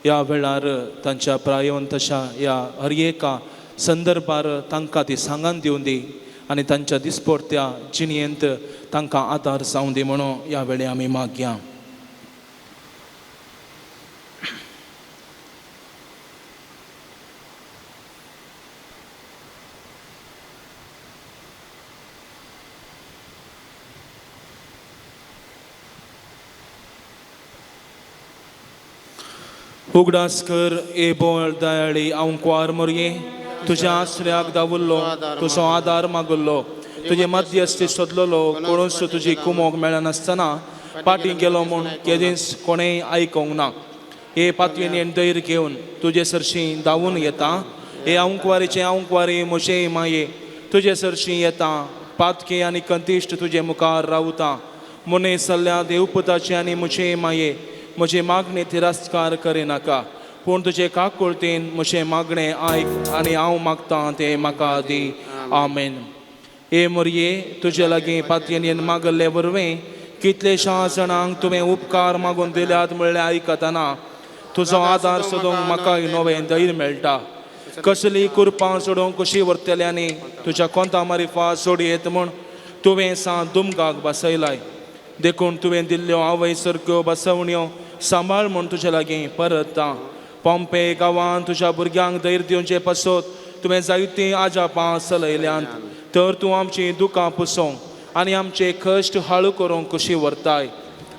ह्या वेळार तांच्या प्रायोन तशा ह्या हर एका संदर्भार तांकां ती सांगान दिवन दी आनी तांच्या दिसपडत्या जिणयेंत तांकां आदार जावं दी म्हणून ह्या वेळे आमी मागया. उगडास कर ए बोळ दयाळी हांव कुवार मोरये तुज्या आसऱ्याक दावुल्लो, तुजो आदार मागुल्लो, तुजे मध्यस्थी सोदलेलो, कोणूच तुजी कुमोक मेळनासतना पाटी गेलो म्हूण केदींच कोणेंय आयकोंक ना. हे पातयेन धैर्य घेवन तुजे सरशीं धांवून येता. हे आंकवारीचे आंकवारी म्हजे माये तुजे सरशीं येता. पातके आनी कंतिश्ट तुजे मुखार रावता. मुने सल्ल्या देवपुताचे आनी म्हजे माये म्हजे मागणे तिरस्कार करिनाका, पूण तुजे काकुळतेन म्हजें मागणें आयक आनी हांव मागतां तें म्हाका दी. आमेन. हे मोरये तुजे लागीं पातयेन मागल्ले वरवीं कितलेशा जाणांक तुवें उपकार मागून दिल्यात म्हणल्यार आयकतना तुजो आदार सोदूंक म्हाका नवें धैर्य मेळटा. कसली कुरपां सोडूंक कशी व्हरतल्यांनी तुज्या कोंता मारिफा सोडयेत म्हूण तुवें सा दुमगाक बसयलाय. देखून तुवें दिल्ल्यो आवय सारक्यो बसवण्यो सांबाळ म्हूण तुजे लागीं परतता. पोंपे गांवांत तुज्या भुरग्यांक धैर्य दिवचे पासत तुवें जायतीं आजापां चलयल्यांत, तर तूं आमचीं दुकां पुसोवंक आनी आमचे कश्ट हाळू करूंक कशी व्हरताय.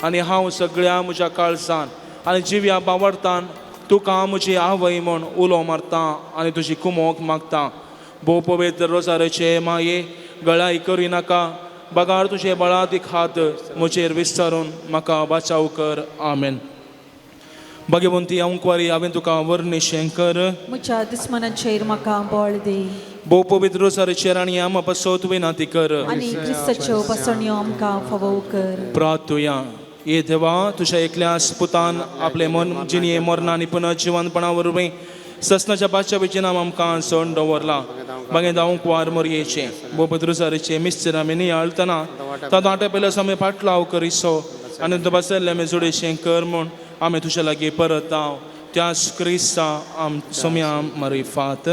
आनी हांव सगळ्या म्हज्या काळजान आनी जिव्या बावडतान तुका म्हजी आवय म्हूण उलो मारता आनी तुजी कुमोक मागता. भोव पवित्र रोजाराचे माये गळाय करिनाका, बगार तुजे बळादीक हात म्हजेर विस्तारून म्हाका बाचाव कर. आमेन. भाग्यवंती अंकवारी हांवें तुका वर्णिशें कर. म्हज्या दुस्मनाचेर म्हाका बळ दी. भोव पवित्र रोजाराचेर आनी आमा पासत विनंती कर. आनी क्रिस्ताच्यो बसवण्यो आमकां फावो कर. प्रार्थुया. हे देवा तुज्या एकल्या पुतान आपलें मन जिणये मरणां आनी पुनः जिवनपणा वरवीं ससनाच्या बादशाबीचें नाम आमकां सण दवरलां. मागीर धांवूंक वार मोरयेचें भोव पवित्र रोजाराचें मिस्तर आमी नियाळतना तातूंत आटे पयल्यार आमी फाटलाव करिसो आनी तुका बसयल्लें आमी जोडेशें कर म्हूण आमी तुज्या लागीं परत हांव त्यास क्रिस्ता आम सोम्या मरिफात.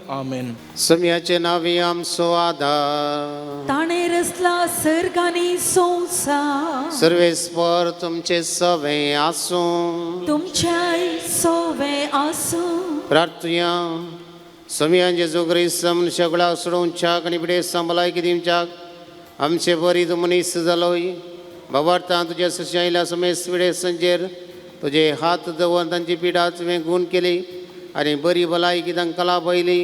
आमेन. सम्याचे नावी आमचो आदार. ताणें रचला सर्ग आनी संवसार. सर्वेस्पर तुमचे सवे आसूं. तुमच्याय सोवे आसूं. प्रार्थुया. सम्यान जेजू क्रिस्त मनशाक सोडोवच्याक आनी पिडेस्तां भलायकी दिवच्याक आमचे बरी तूं मनीस जालोय. बाबार्थान तुज्या सशी आयल्या समेस्त पिडेस्तांचेर तुजे हात दवर तांची पिडा तुवें गूण केली आनी बरी भलायकी तांकां लाभयली.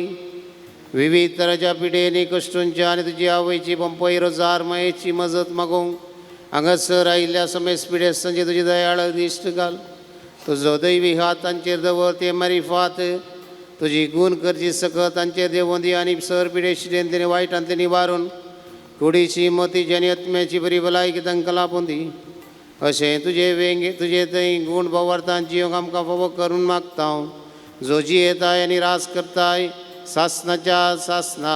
विविध तराच्या पिडेनी कश्टूंच्या आनी तुजी आवयची पंपय रोजार मायेची मजत मागूंक हांगासर आयिल्ल्या समेस्त पिडेस्तांची तुजी दयाळ दिश्ट घाल. तुजो दैवी हात तांचेर दवर ते मारिफात तुजी गूण करची सकत तांचेर देवोन दी आनी सर पिडेशिडेन तेणी वायटांतलें निवारून कुडीची मतीची आनी आत्म्याची बरी भलायकी तांकां लाबून दी. अशें तुजे वेंगे तुजे थंय गूण भवार्थान जिवंक आमकां फावो करून मागता हांव, जो जियेताय आनी रास करताय सासनाच्या सासना.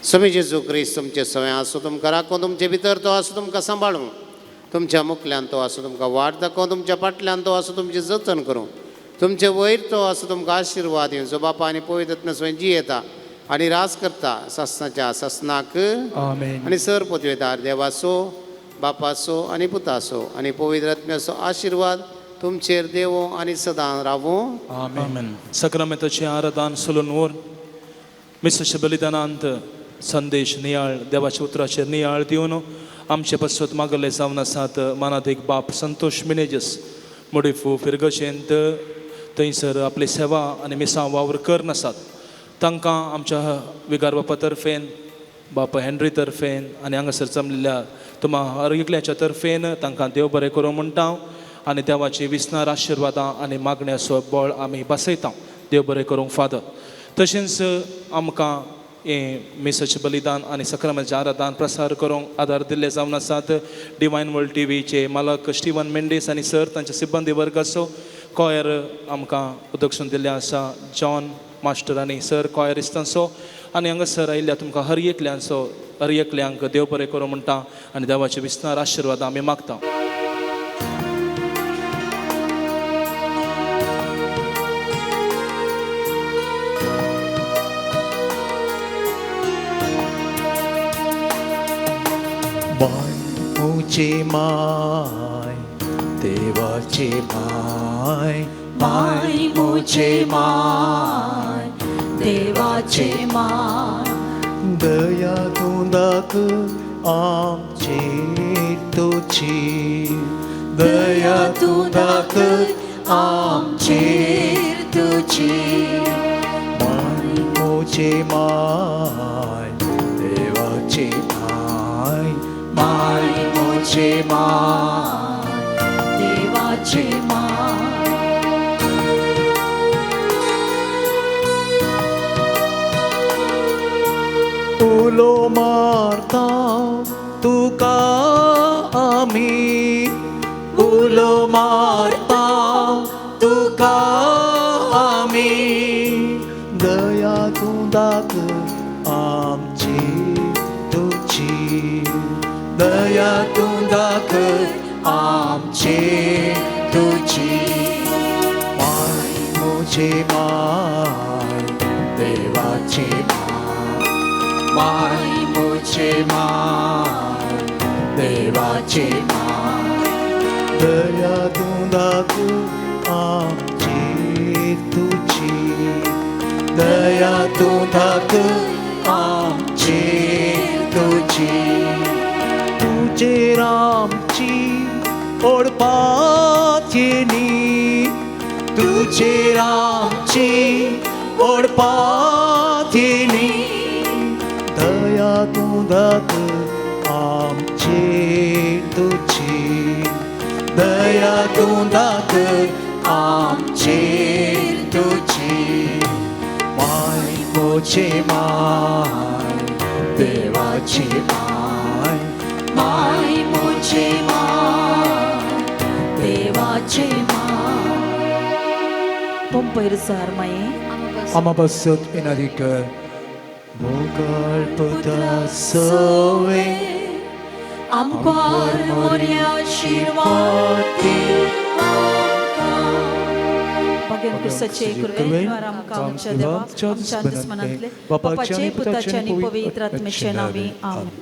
स्वामी जेजू क्रिस्त तुमचे सवय आसूं, तुमकां राखूं, तुमचे भितर तो आसूं, तुमकां सांबाळूं, तुमच्या मुखल्यान तो आसूं, तुमकां वाट दाखोवं, तुमच्या फाटल्यान तो आसूं, तुमचें जतन करूं, तुमचे वयर तो आसूं, तुमकां आशिर्वाद दिवं. जो बापा आनी पवित्र आत्म्या स्वयं जियेता आनी राज करता सासनाच्या सासनाक. आमेन. आनी सर पदवेदार देवाचो बापाचो आनी पुताचो आनी पवित्र आत्म्याचो आशिर्वाद तुमचेर देवो आनी सदां रावूं. आमेन. सक्रामेंताचें आराधन सोलून व्हर मिसाच्या बलिदानांत संदेश नियाळ देवाच्या उतराचेर नियाळ दिवन आमचे पासत मागल्ले जावन आसात. मनात एक बाप संतोष मिनेजस मोडिफू फिरगशेंत थंयसर आपली सेवा आनी मिसां वावर करनासात. तांकां आमच्या विगार बापा तर्फेन, बापा हेनरी तर्फेन आनी हांगासर जमलेल्या तुमा हर एकल्याच्या तर्फेन तांकां देव बरें करूं म्हणटा हांव आनी देवाची विसनार आशिर्वादां आनी मागण्याचो बळ आमी बसयता. देव बरें करूंक फादर. तशेंच आमकां हें मिसाचें बलिदान आनी सक्रामेंताचें आराधन प्रसार करूंक आदार दिल्ले जावन आसात. डिवायन वर्ल्ड टीव्हीचे मालक स्टिवन मेंडीस आनी सर तांच्या सिब्बंदी वर्गाचो कॉयर आमकां उदकसून दिल्लें आसा, जॉन मास्टर आनी सर कॉयरिस्तांचो आनी हांगासर आयिल्ल्या तुमकां हर एकल्यांचो हर एकल्यांक देव बरें करूं म्हणटा आनी देवाचे विस्तार आशिर्वाद आमी मागता. माय मुझे माय देवाचे माय, माय मुझे माय देवाचे माय, दया तूं दाख आमचेर तुजी, दया तूं दाख आमचेर तुजी. माय मुझे माय देवाचे माय, माय मुझे माय देवाचे माय. उलो मारता तुका आमी, उलो मारता तुका आमी, दया तूं दाख आमची तुजी, दया तूं दाख आमची तुजी. माय मुझे माय देवाची माय, माय मुझे माय देवाची माय, दया तूं दाख आमची तुजी, दया तूं दाख आमची तुजी. तुजेर आमची ओडपाची न्ही, तुजेर आमची ओडपाची न्ही, दया तूं दाख आमची तुजी, दया तूं दाख आमची तुजी. माय मुझे माय देवाची माय, माय मुझे माय देवाचे माय. पंपैर जार माये आमा पासत विनंती कर. मोगाळ पुता सवे आमकां मोरया आशिर्वाद भाग्यान क्रिस्ताचे कृपेन आमकां आमच्या देवा आमच्या दुस्मनांतले बापाचे पुताचे आनी पवित्र आत्म्याचे नांवी. आमेन.